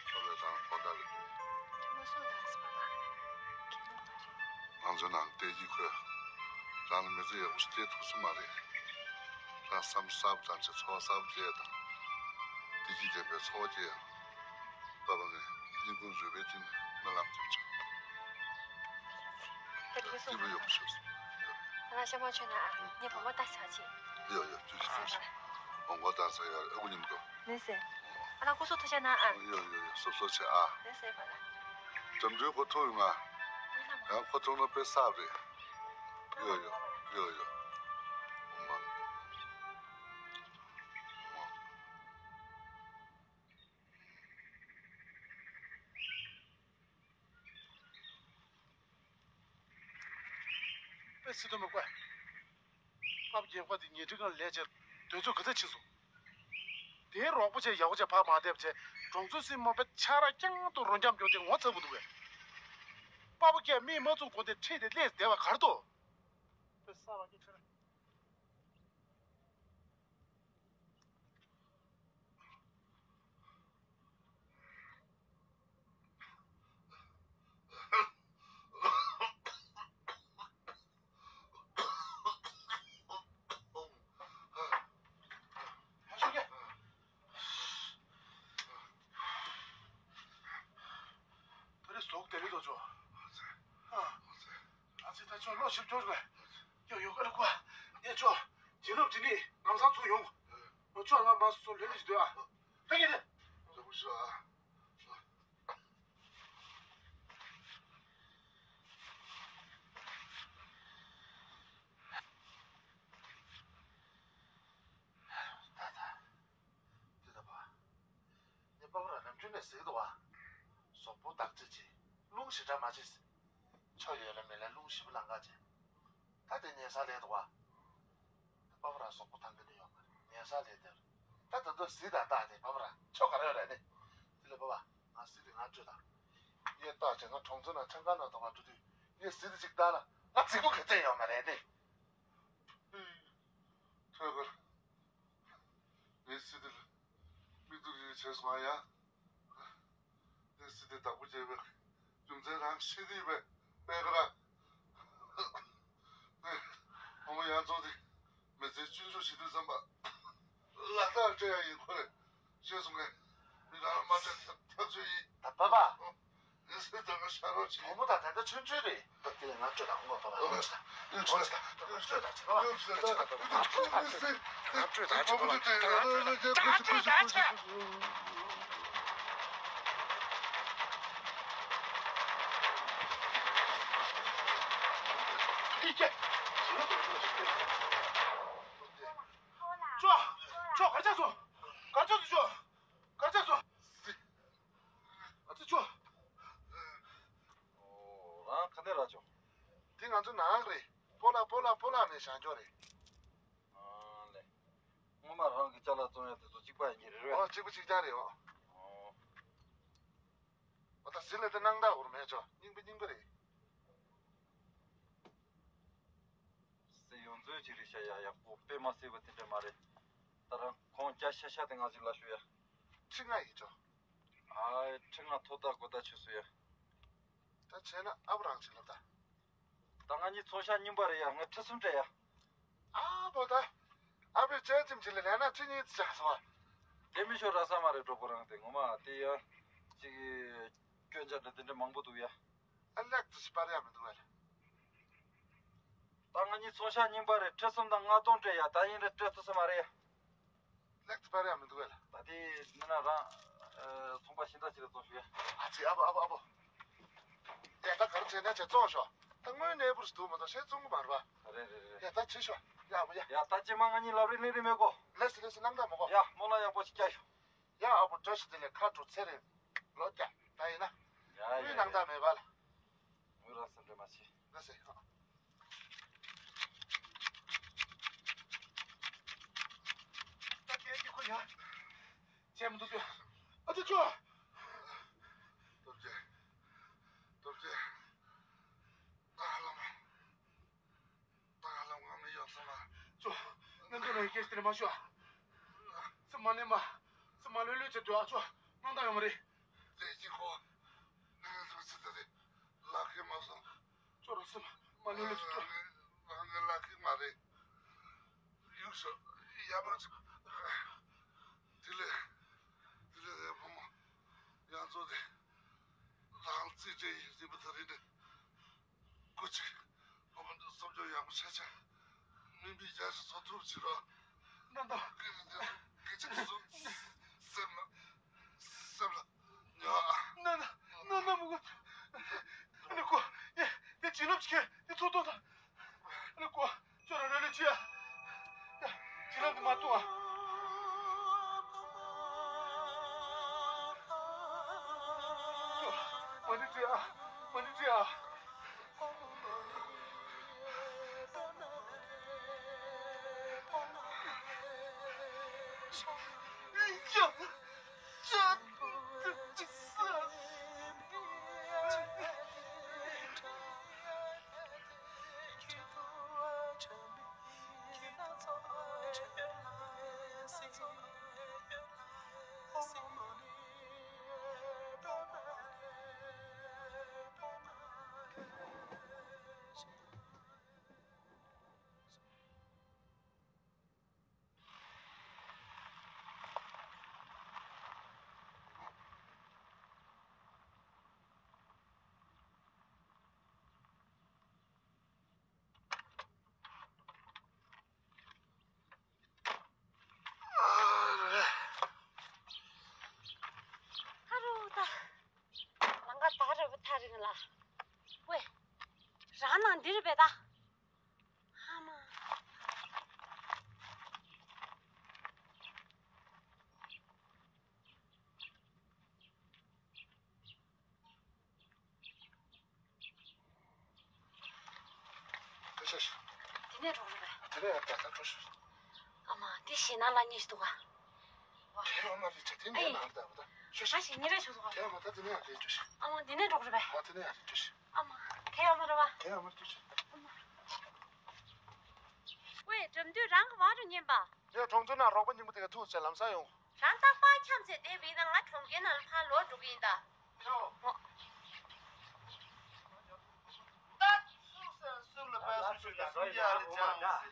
ཁོ་བོས་རང་དགོང་དག་ལ་ལྟོས། དེ་མ་སོང་ད་ཟེར་བ་ལ། ཁྱེད་རང་ལ་རེད། ང་ཚོའི་ནང་བལྟས་ཀྱིས་ཁོས་རང་ལ་མི་ཚེ་ཡག་པོ་ཞིག་སྐྱེལ་ཐུབ་ས་མ་རེད། རང་བསམ་གསར་པ་དང་བྱས་ཚོར་བ་གསར་པ་སྐྱེལ་དང་། བདེ་སྐྱིད་ལྡན་པའི་འཚོ་བ་སྐྱེལ་ཡང་། པ་ཕ་ངས་སྙིང་ཁུང་རུས་པའི་གཏིང་ནས་སྨོན་ལམ་རྒྱབ་བྱུང་། ད་དེ་སྐྱིད་པོ་ཡོང་ཤོག་ང་ལ་ཤ་མ་མཆོད་ན་ཨ། ངས་བུ་མོ་ལྟ་ཆ་ཆེ། ཡོ་ཡོ་ཅུ་ཅུ་ཅུ་ཅུ། མོ་མགོ་བཏང་ས་ཡ་ཨ་ཁུ་ཉིམ་དོ། ནས་ཟེར། ཨ་ལ་སྐུ་གཟུགས་ཐུགས་ཆེ་གནང་ཨ། ཡོ་ཡོ་ཡོ་སོབ་སོབ་བྱེད་ཨ། ནས་ཟེར་བ་ལ། འགྲིམ་འགྲུལ་ཁོ་ཐུག་ཡོང་ང་། ཡང་ཁོ་ཐུག་ན་དཔེ་བསགས་རེད། ཡོ་ཡོ་ཡོ་ཡོ། པེ་སི་ཏོ་མི་ཀོ། སྐབས་རྒྱལ་ཁབ་དེ་ཉེ་འཁྲིས་ཁང་ལས་བྱེད་དུས་ཚོད་ག་ཚད་ཕྱིན་སོང་། དེའི་རོགས་པ་བྱས་ཡག་པོ་བྱས་ཕར་མ་བསྡེབས་བྱས་གྲོང་ཚོའི་སྲིད་མོ་པའི་ཆ་ར་རྐྱང་དུ་རོ་འཁྱམ་རྒྱུ་དེ་ངོ་ཚ་པོ་འདུག་གས། པ་ཕ་སྐད་མིས་མ་ཚུགས་གོ་དེ་ཁྲིད་དེ་སླེབས་བསྡད་པ་གར་དོ། པེ་ས་རང་གི་ཁྲིད། ད་རེས་ཟོག་དེ་རེད་དོ་ཅོ། ཨ་ཙི་ད་ཅོ་ལོ་ཞིབ་ཅོ་རེད། ཡོ་ཡོ་ཀ་རེ་ཀོ། ཡེ་ཅོ། བྱིན་རླབས་དྲི་ནི་ལམ་སང་ཚུགས་ཡོང་། ཨོ་ཅོ་ང་མ་སོ་ལྷོད་ལྷོད་ཞིག་སྡོད་ཨ། ད་གིན་ནས། རོགས་ཞུ་ཨ། ད་ད། དེ་ད་བ། ངས་པ་ཕ་ར་ནམ་རྒྱུན་ནས་ཟེར་གི་འདུག་བ། ཟོག་པོ་བདག་གཅེས་བྱེད། རླུང་ཞེ་དྲག་མ་བྱེད། ཆོ་ཡོད་ལ་མེད་ལ་རླུང་ཞེ་པོ་ལངས་ག་བྱེད། ད་དེ་ཉལ་ས་ལས་འདུག་བ། པ་ཕ་ར་ཟོག་པོ་ཐང་གི་ནི་ཡོད་མ་རེད་ཉལ་ས་ལས་དེར། ད་ད་དུང་གཟིག་དང་ལྟ་དེ་པ་ཕ་ར་ཆོ་ག་རེ་ཡོད་རེད་ནི། དེ་ལས་པ་ཕ་ང་གཟིག་དེ་ང་སྤྲོད་དང་། ངས་བརྟག་བྱས་ང་གྲོང་ཚོ་ནང་ཆང་ཁང་ནང་དུ་བ་འགྲོ་དུས་ངས་གཟིག་དེ་ཅིག་ལྟ་ན་ང་གཟིག་པོ་ག་ཚད་ཡོད་མ་རེད་ནི། ཐོས་གར། ངའི་སྲིད་དེ་ལ་མིག་ཏོ་རིལ་བྱས་སོང་ཨ་ཡ། ངའི་སྲིད་དེ་བདག་པོ་བྱས་པའི་རྒྱུ་མཚན་རང་ཤེས་ཀྱི་ཡོད་པས་པས་ཁ་ར། ངས་བུ་མོ་ཡར་འཛོགས་ཏེ་མི་ཚེ་སྐྱོན་བརྗོད་བྱེད་དུས་ཙམ་པ་ལག་རྟགས་སྤྲད་ཡ་ཡིན་ཁོ་རེ་ཤེས་སོང་ངས་མི་རང་ལ་མ་སྤྲད་ཐབས་ཐབས་ཚོད་ཡིན། ད་པ་པ། ངས་སྲིད་དེ་ལ་ཤ་རོགས་བྱེད། བུ་མོ་དང་ད་ལྟ་ཆུང་ཆུང་རེད། སྟབས་བདེ་ལ་ང་སྤྲོད་དང་ངོ་ཐོག་ལ་ངོ་ཐོག་ལ་ང་སྤྲོད་དང་ཆེ་བ་ང་སྤྲོད་དང་ཆེ་བ་ང་སྤྲོད་དང་ཆེ་བ་ང་སྤྲོད་དང་ཆེ་བ། ཅོ། ཅོ་གར་ཆགས་སོང་། གར་ཆགས་སོང་ཅོ། གར་ཆགས་སོང་། ཨ་ཙི་ཅོ། ཨོ། རང་ག་ནས་རག་བྱུང་། འདི་ང་ཚོ་ནང་རེད། སྤོ་ལགས་སྤོ་ལགས་སྤོ་ལགས་ནས་བཞེངས་ཀྱོག་རེད། ཨ་ལེ། སྔོན་མ་རང་གི་ཅ་ལག་བཙོང་ཡ་དེ་ཚོ་གཅིག་པ་ཡིན་གྱི་རེད་རེད། ཨོ་གཅིག་པ་གཅིག་རྐྱང་རེད་ཨོ། ཨོ། ཨོ་ད་ཟི་ལ་དེ་སྣང་དག་འུར་མེད་ཅོ་རྙིང་པ་རྙིང་པ་རེད། སེ་ཡོང་ཚོད་ཅིག་རེད་ཤག་ཡ་ཡག་པོ་དཔེ་མ་སྲིད་པ་དེ་འདྲ་མ་རེད། ད་རང་ཁོང་སྐྱ་ཤ་ཤ་དེ་ང་ཅིག་ལ་ཞུ་ཡ། ཁྲི་ལྔ་ཡིན་ཅོ། ཨ་ཁྲི་ལྔ་ཐོག་ད་གོ་ད་ཆུ་སུ་ཡ། ད་བྱས་ན་ཨ་བུ་རང་ཅིག་ལབ་ད། ད་ང་གཉིས་ཚོང་ཤག་རྙིང་པ་རེད་ཡ། ང་ཁྲི་གསུམ་སྤྲད་ཡ། ཨ་བོ་ད། ཨ་བོས་བྱས་ཙམ་ཅིག་ལ་ལས་ན་ཁྲི་གཉིས་ཙམ་ཆགས་སོང་བ། དེ་མི་ཤོར་ར་ས་མ་རེད་གྲོགས་པོ་རང་དེ་ངོ་མ་དེ་ཡ། ཅིག་སྐྱོན་ཆ་འདྲ་དེ་འདྲ་མང་པོ་འདུག་ཡ། ཨ་ལེགས་དུ་ཞིག་སྤར་ཡ་མི་འདུག་བས། ད་ང་གཉིས་ཚོང་ཤག་རྙིང་པ་རེད། ཁྲི་གསུམ་དང་ལྔ་སྟོང་སྤྲད་ཡ། ད་ཡིན་རེད་སྤྲད་ཐུབ་ས་མ་རེད་ཡ། ལེགས་དུ་སྤར་ཡ་མི་འདུག་བས། ད་དེ་མིན་ན་རང་ཚོང་པ་གཞན་དག་ཅིག་ལ་བཙོང་ཞུ་ཡ། ཨ་ཙི་ཨ་བོ་ཨ་བོ་ཨ་བོ། ཡ་ད་ག་རེ་བྱས་ན་བྱས་བཙོང་ཤོག་ད་དངུལ་གནས་པོ་རེ་འདུག་མ་གཏོགས་ཤེས་བཙོང་གི་མ་རེད་པ། རེད་རེད་རེད། ཡ་ད་བྱེད་ཤོག་ཡ་བོ་ཡ། ཡ་ད་ཅི་མ་ང་གཉིས་ལབ་རེས་ལེན་རེས་མེད་གོ། ལེགས་སི་ལེགས་སི་སྣང་དག་མ་གོ། ཡ་རྨོ་ལགས་ཡག་པོ་ཞིག་བསྐྱལ་ཤོག་ཡ་ཨ་བོ་བཀྲ་ཤིས་བདེ་ལེགས། ཁ་དྲོ་ཚེ་རིང་། ལོ་བརྒྱ། ད་ཡིན་ན། ཡ་ཡ་དངུལ་སྣང་དག་མེད་པ་ལ། དངུལ་རག་སེམས་ཁྲལ་མ་བྱེད། ལགས་སེ། ད་ལྟའི་ཀྱི་ཁོ་ཡ། བྱས་མི་འདུག་ཨ་ཙི་ཅོ། སྟོབས་ཆེ། སྟོབས་ཆེ། ད་ཧ་ལམ། ད་ཧ་ལམ་ང་མི་ཡོང་ས་མ། ཅོ། ང་ཚོ་ལ་སྐད་ཆ་དེ་མ་ཤོད། སེམས་མ་ནས་མ། མ་ལྷོད་ལྷོད་བྱེད་དུས་ཨ་ཅོ་སྣང་དག་ཡོད་མ་རེད། དེ་གཅིག་གོ། ནང་སེམས་ཚེ་ད་རེད། ལག་ཁེ་མ་སོང་། ཅོ་རང་སེམས་མ་ལྷོད་ལྷོད་བྱེད་དུས། རང་གི་ལག་ཁེ་མ་རེད། ཡུག་ཤོག་ཡ་མ་ཅིག་དེ་ལས། དེ་ལས་ངའི་བུ་མོ་ཡང་ཚོ་དེ་རང་རྩིས་སྤྲད་ཡིན་རིན་པ་ད་རེད་ནས། སྐུ་མཁྱེན། བུ་མོ་འདི་གསོ་སྐྱོང་ཡག་པོ་བྱས་བྱས། མིན་པའི་རྒྱལ་སྲིད་འཚོ་ཐུབ་བྱེད་རོགས། ན་ན། སྐད་ཆ་སྐད་ཆ་གསུང་སེམས་ལ་སེམས་ལ་ཉོ་ཨ། ན་ན་ན་ན་མུ་གུ། ཨ་ནི་ཀོ། ཡེ་དེ་བྱིན་རླབས་ཀྱི་དེ་ཚོ་ཏོ་ད། ཨ་ནི་ཀོ། ཁྱོད་རང་རེ་རེ་བྱོས་ཨ། ཡ། ཁྱེད་རང་གིས་མ་གཏོང་ཨ། ཁྱོད། མ་ཎི་བགྲེས་ཨ། མ་ཎི་བགྲེས་ཨ། ཡ། ཅག་ཨ་རོ་ད། ལང་ཀ་ད་རེ་བ་ཐག་རིང་ལ། ཝེ། རང་ནང་འདིར་བེ་ད། ཨ་མ། ཤ་ཤ། དེ་ནས་འགྲོ་གི་རེད་པས། དེ་ནས་ཡར་ད་ད་འགྲོ་ཤོག་ཨ་མ། འདི་ཞེ་ན་ལ་ཉེ་ཞིག་འདུག་ག་དེ་ཡོང་མ་རེད་ཅེས་དེ་ནས་ཨེ། མར་ད་བ་ད་ཤོག་ཤ་ཤ་ཞེ་ཉེ་རེ་ཞུ་སོང་། དེ་ཡོང་མ་ད་དེ་ནས་ཡར་རེད་འགྲོ་ཤོག་ཨ་མ། འདི་ནས་འགྲོ་གི་རེད་པས། ཨ་དེ་ནས་ཡར་རེད་འགྲོ་ཤོག་ཨ་མ། དེ་ཡོང་མ་རེད་པ། དེ་ཡོང་མ་རེད་འགྲོ་ཤོག་ཨ་མ། ཝེ། འགྲིམ་དུས་རང་གི་བང་རུ་ཉན་པ། ངས་གྲོང་ཚོའི་ནང་རོགས་པ་རྙིང་པ་དེ་ག་ཐུག་བྱས་ལམ་སང་ཡོང་། རང་རྟག་པར་འཁྱམས་བྱས་བསྡད་པ་ཡིན་ན་ང་གྲོང་ཁྱེར་ནང་ལ་ཕར་ལོག་འགྲོ་གི་ཡིན་ད། ད་སུ་ས་སུ་ལ་བས་སུ་ཞིག་ལ་སུ་ཡ་ལ་ཅང་སེ།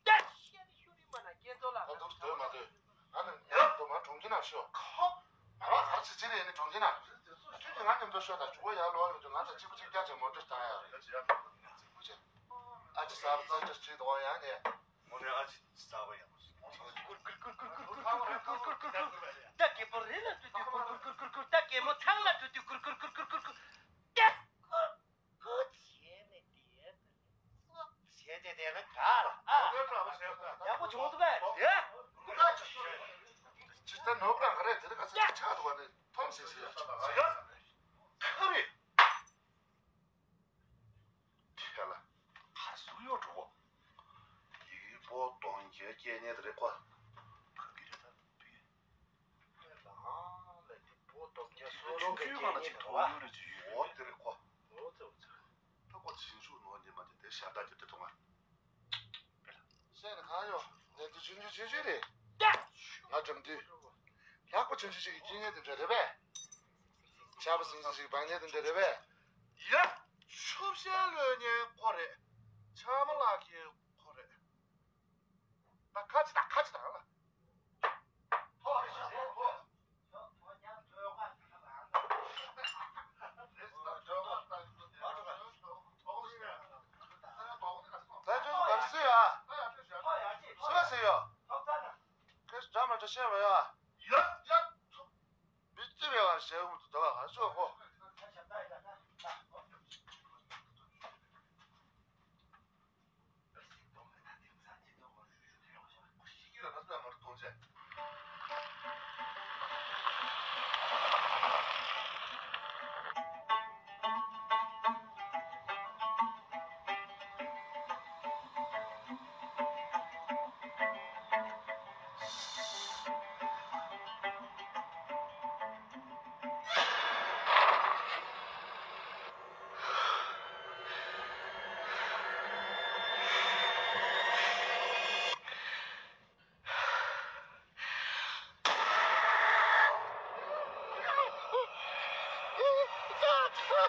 ད་ཤི་ནི་ཤུ་རི་མ་ན་སྐྱེ་ཚོ་ལ། ད་དུང་སྡོད་མ་སྡོད། ང་ནི་ཉལ་དུ་མ་གྲོང་ཁྱེར་ནང་ཤོག་ཁོ། ང་རང་ག་ཚོད་ཅི་རེད་ནི་གྲོང་ཁྱེར་ནང་། ཁྱོད་ཀྱིས་ང་མཉམ་དུ་ཤོག་དང་ཇུ་བོ་ཡར་ལོག་ཡོང་དུས་ང་ཚོ་གཅིག་པུ་གཅིག་རྐྱང་བྱས་མོ་ཊ་བཏང་ཡ། ཨ་ཅེ་གསར་པ་རྩེད་འགྲན་བྱེད་དོ་ཡང་ནས། དངོས་གནས་ཨ་ཅེ་གསར་པ་ཡག་པོ་ཞིག་ད་རྒན་པོ་རི་ལ་འགྲོ་དུས་ཀུར་ཀུར་ཀུར་ཀུར་ཀུར། ད་རྒན་པོ་ཐང་ལ་འགྲོ་དུས་ཀུར་ཀུར་ཀུར་ཀུར་ཀུར། ད་རྒན་མོ་ཐང་ལ་འགྲོ་དུས་ཀུར་ཀུར་ཀུར་ཀུར་ཀུར་ཀུར། ད་ཀུར་ཀུར་བྱས་ནས་བསྡད་ད་ལེ། བྱས་ཏེ་དེ་ལ་ག་ལ་ཨ། ཡག་པོ་བྱུང་འདུག་པས། ཡ། ཇི་ལྟར་ནོར་བ་ག་རེ་དེ་རིང་ག་ཚོད་ཆགས་འདུག་པ་ནི་མཐོང་ཟེར་ཟེར་ཡ། ཁ་རེད། དེ་ལ་ཁ་ཟུར་གཡོག་གྲོགས་པོ། ཡི་གེ་པོ་གཏོང་རྒྱུ་སྐྱེས་ཉེ་དེ་རེད་ཁོ། ག་གི་རེད་ད་དུས། ལའང་ལ་དེ་པོ་སྟོབས་རྒྱལ་སོ་ལོ་གི་སྐྱེས་ཉེ་དེ་བ། འོ་དེ་རེད་ཁོ། འོ་ཙེ་འོ་ཙེ། ད་ཁོ་རྗེས་འཇུག་ནོར་ཉི་མ་དེ་དེ་ཤ་སྟག་གི་དེ་མཐོང་ང་། བཤད་ན་གང་ཡོད། ལས་དེ་ཆུང་ཆུང་ཆུང་ཆུང་རེད། ང་འགྲམ་དུས། ལྷག་པ་ཆུང་ཆུང་ཞིག་གི་སྐྱེས་ཉེ་དེ་འདྲ་རེད་པས། ཆར་པ་ཟིང་ཟིང་ཞིག་གི་བང་ཉེ་དེ་འདྲ་རེད་པས། ཡ། ཆུ་བཤལ་ལོས་ཉེ་ཁོ་རེད། ཆག་མ་ལག་གི་ཁོ་རེད། ད་ཁ་ཅིག་དང་ཁ་ཅིག་དང་ལ། ད་ཁྱོད་ཚོ་ག་རེ་ཟེར་ཡ། སུ་ལ་ཟེར་ཡ། ཁྱོད་འགྲམ་ལ་འདྲ་བཤད་པ་ཡ། ཡ་ཡ། མི་ལྕི་བའི་བར་ཞལ་འུ་ཚོ་འདྲ་བ་ག་ཚོད་གོ། ད་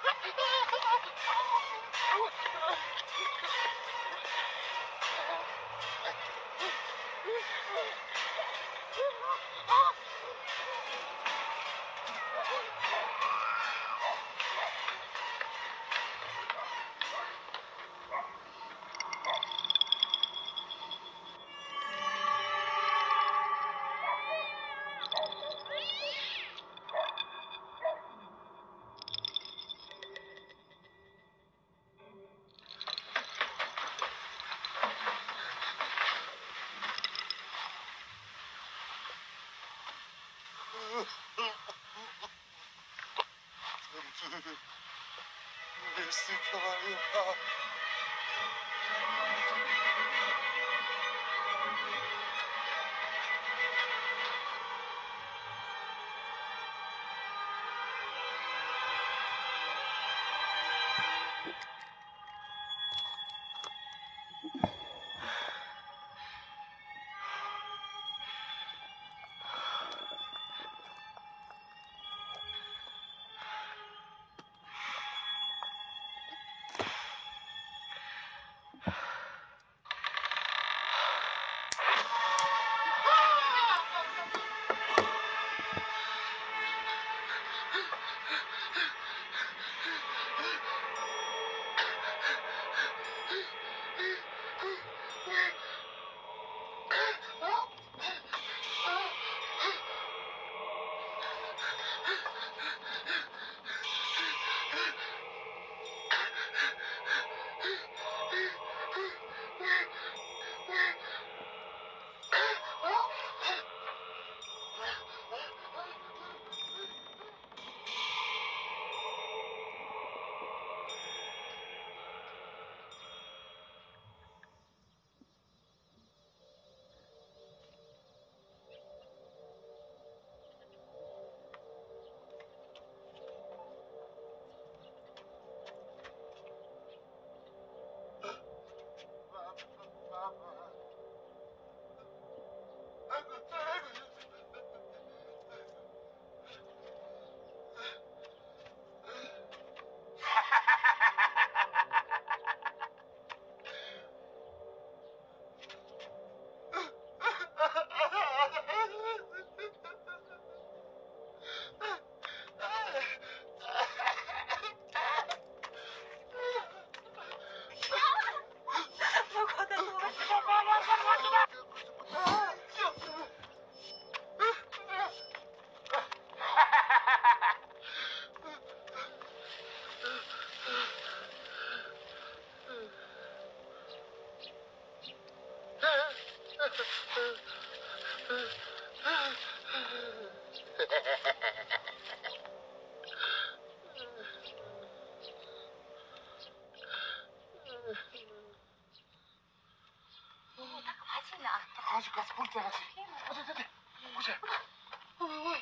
ག་ཕ་ཕྱིན་ན། ད་གང་ཞིག་ག་ཚོད་ཕུར་བྱས་ར་ཞིག་ཨ་ཙི་ཙི་ཙི། ཨ་ཙི།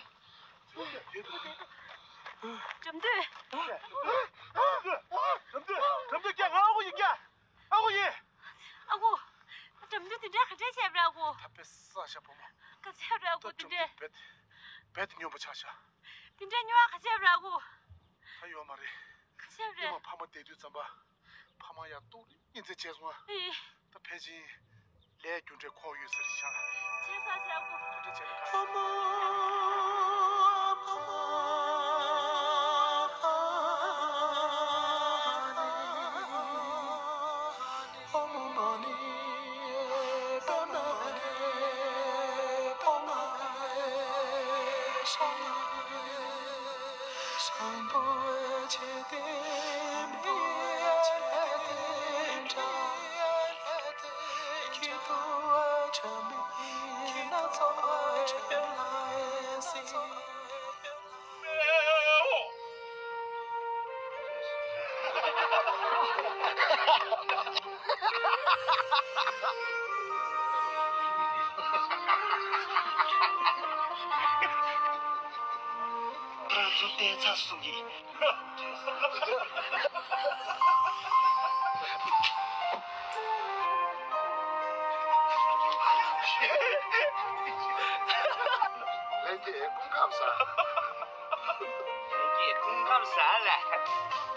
འགྲམ་དུས། འགྲམ་དུས། འགྲམ་དུས་ཀྱ་ང་ཨ་ཁུ་ཡིན་ཀྱ། ཨ་ཁུ་ཡིན། ཨ་ཁུ། འགྲམ་དུས་དེ་འདྲ་ག་འདྲ་བྱས་པ་རེད་ཨ་ཁུ། ད་དཔེ་ས་ཞབས་བུ་མོ། ག་ཚད་རེད་ཨ་ཁུ། ད་དེ་འགྲམ་འདྲ་དུས་རྦད་རྦད་དེ་སྨྱོན་པོ་ཆགས་ཤག་དེ་འདྲ་སྨྱོ་བ་ག་ཚད་རེད་ཨ་ཁུ། ད་ཡོད་མ་རེད། ག་ཚད་རེད། ཨ་མ་ཕ་མ་བསྡད་དུས་ཙམ་པ། ཕ་མ་ཡར་ཏོག་རེ་གཉིས་ཚེ་བྱས་སོང་ཨ། ཨེ། ད་ཕལ་ཆེར་ལས་རྒྱུ་འབྲས་ཁོག་ཡོད་ས་རེད་ཤག་བྱས་ས་བྱས་ཨ་ཁུ། དེ་འདྲ་བྱས་ན་དཀའ་ས། རང་ཚོ་བལྟས་ཚར་སོང་གི། ལྷན་རྒྱས་སྐུ་ཁམས་བཟང་། ལྷན་རྒྱས་སྐུ་ཁམས་བཟང་ལགས།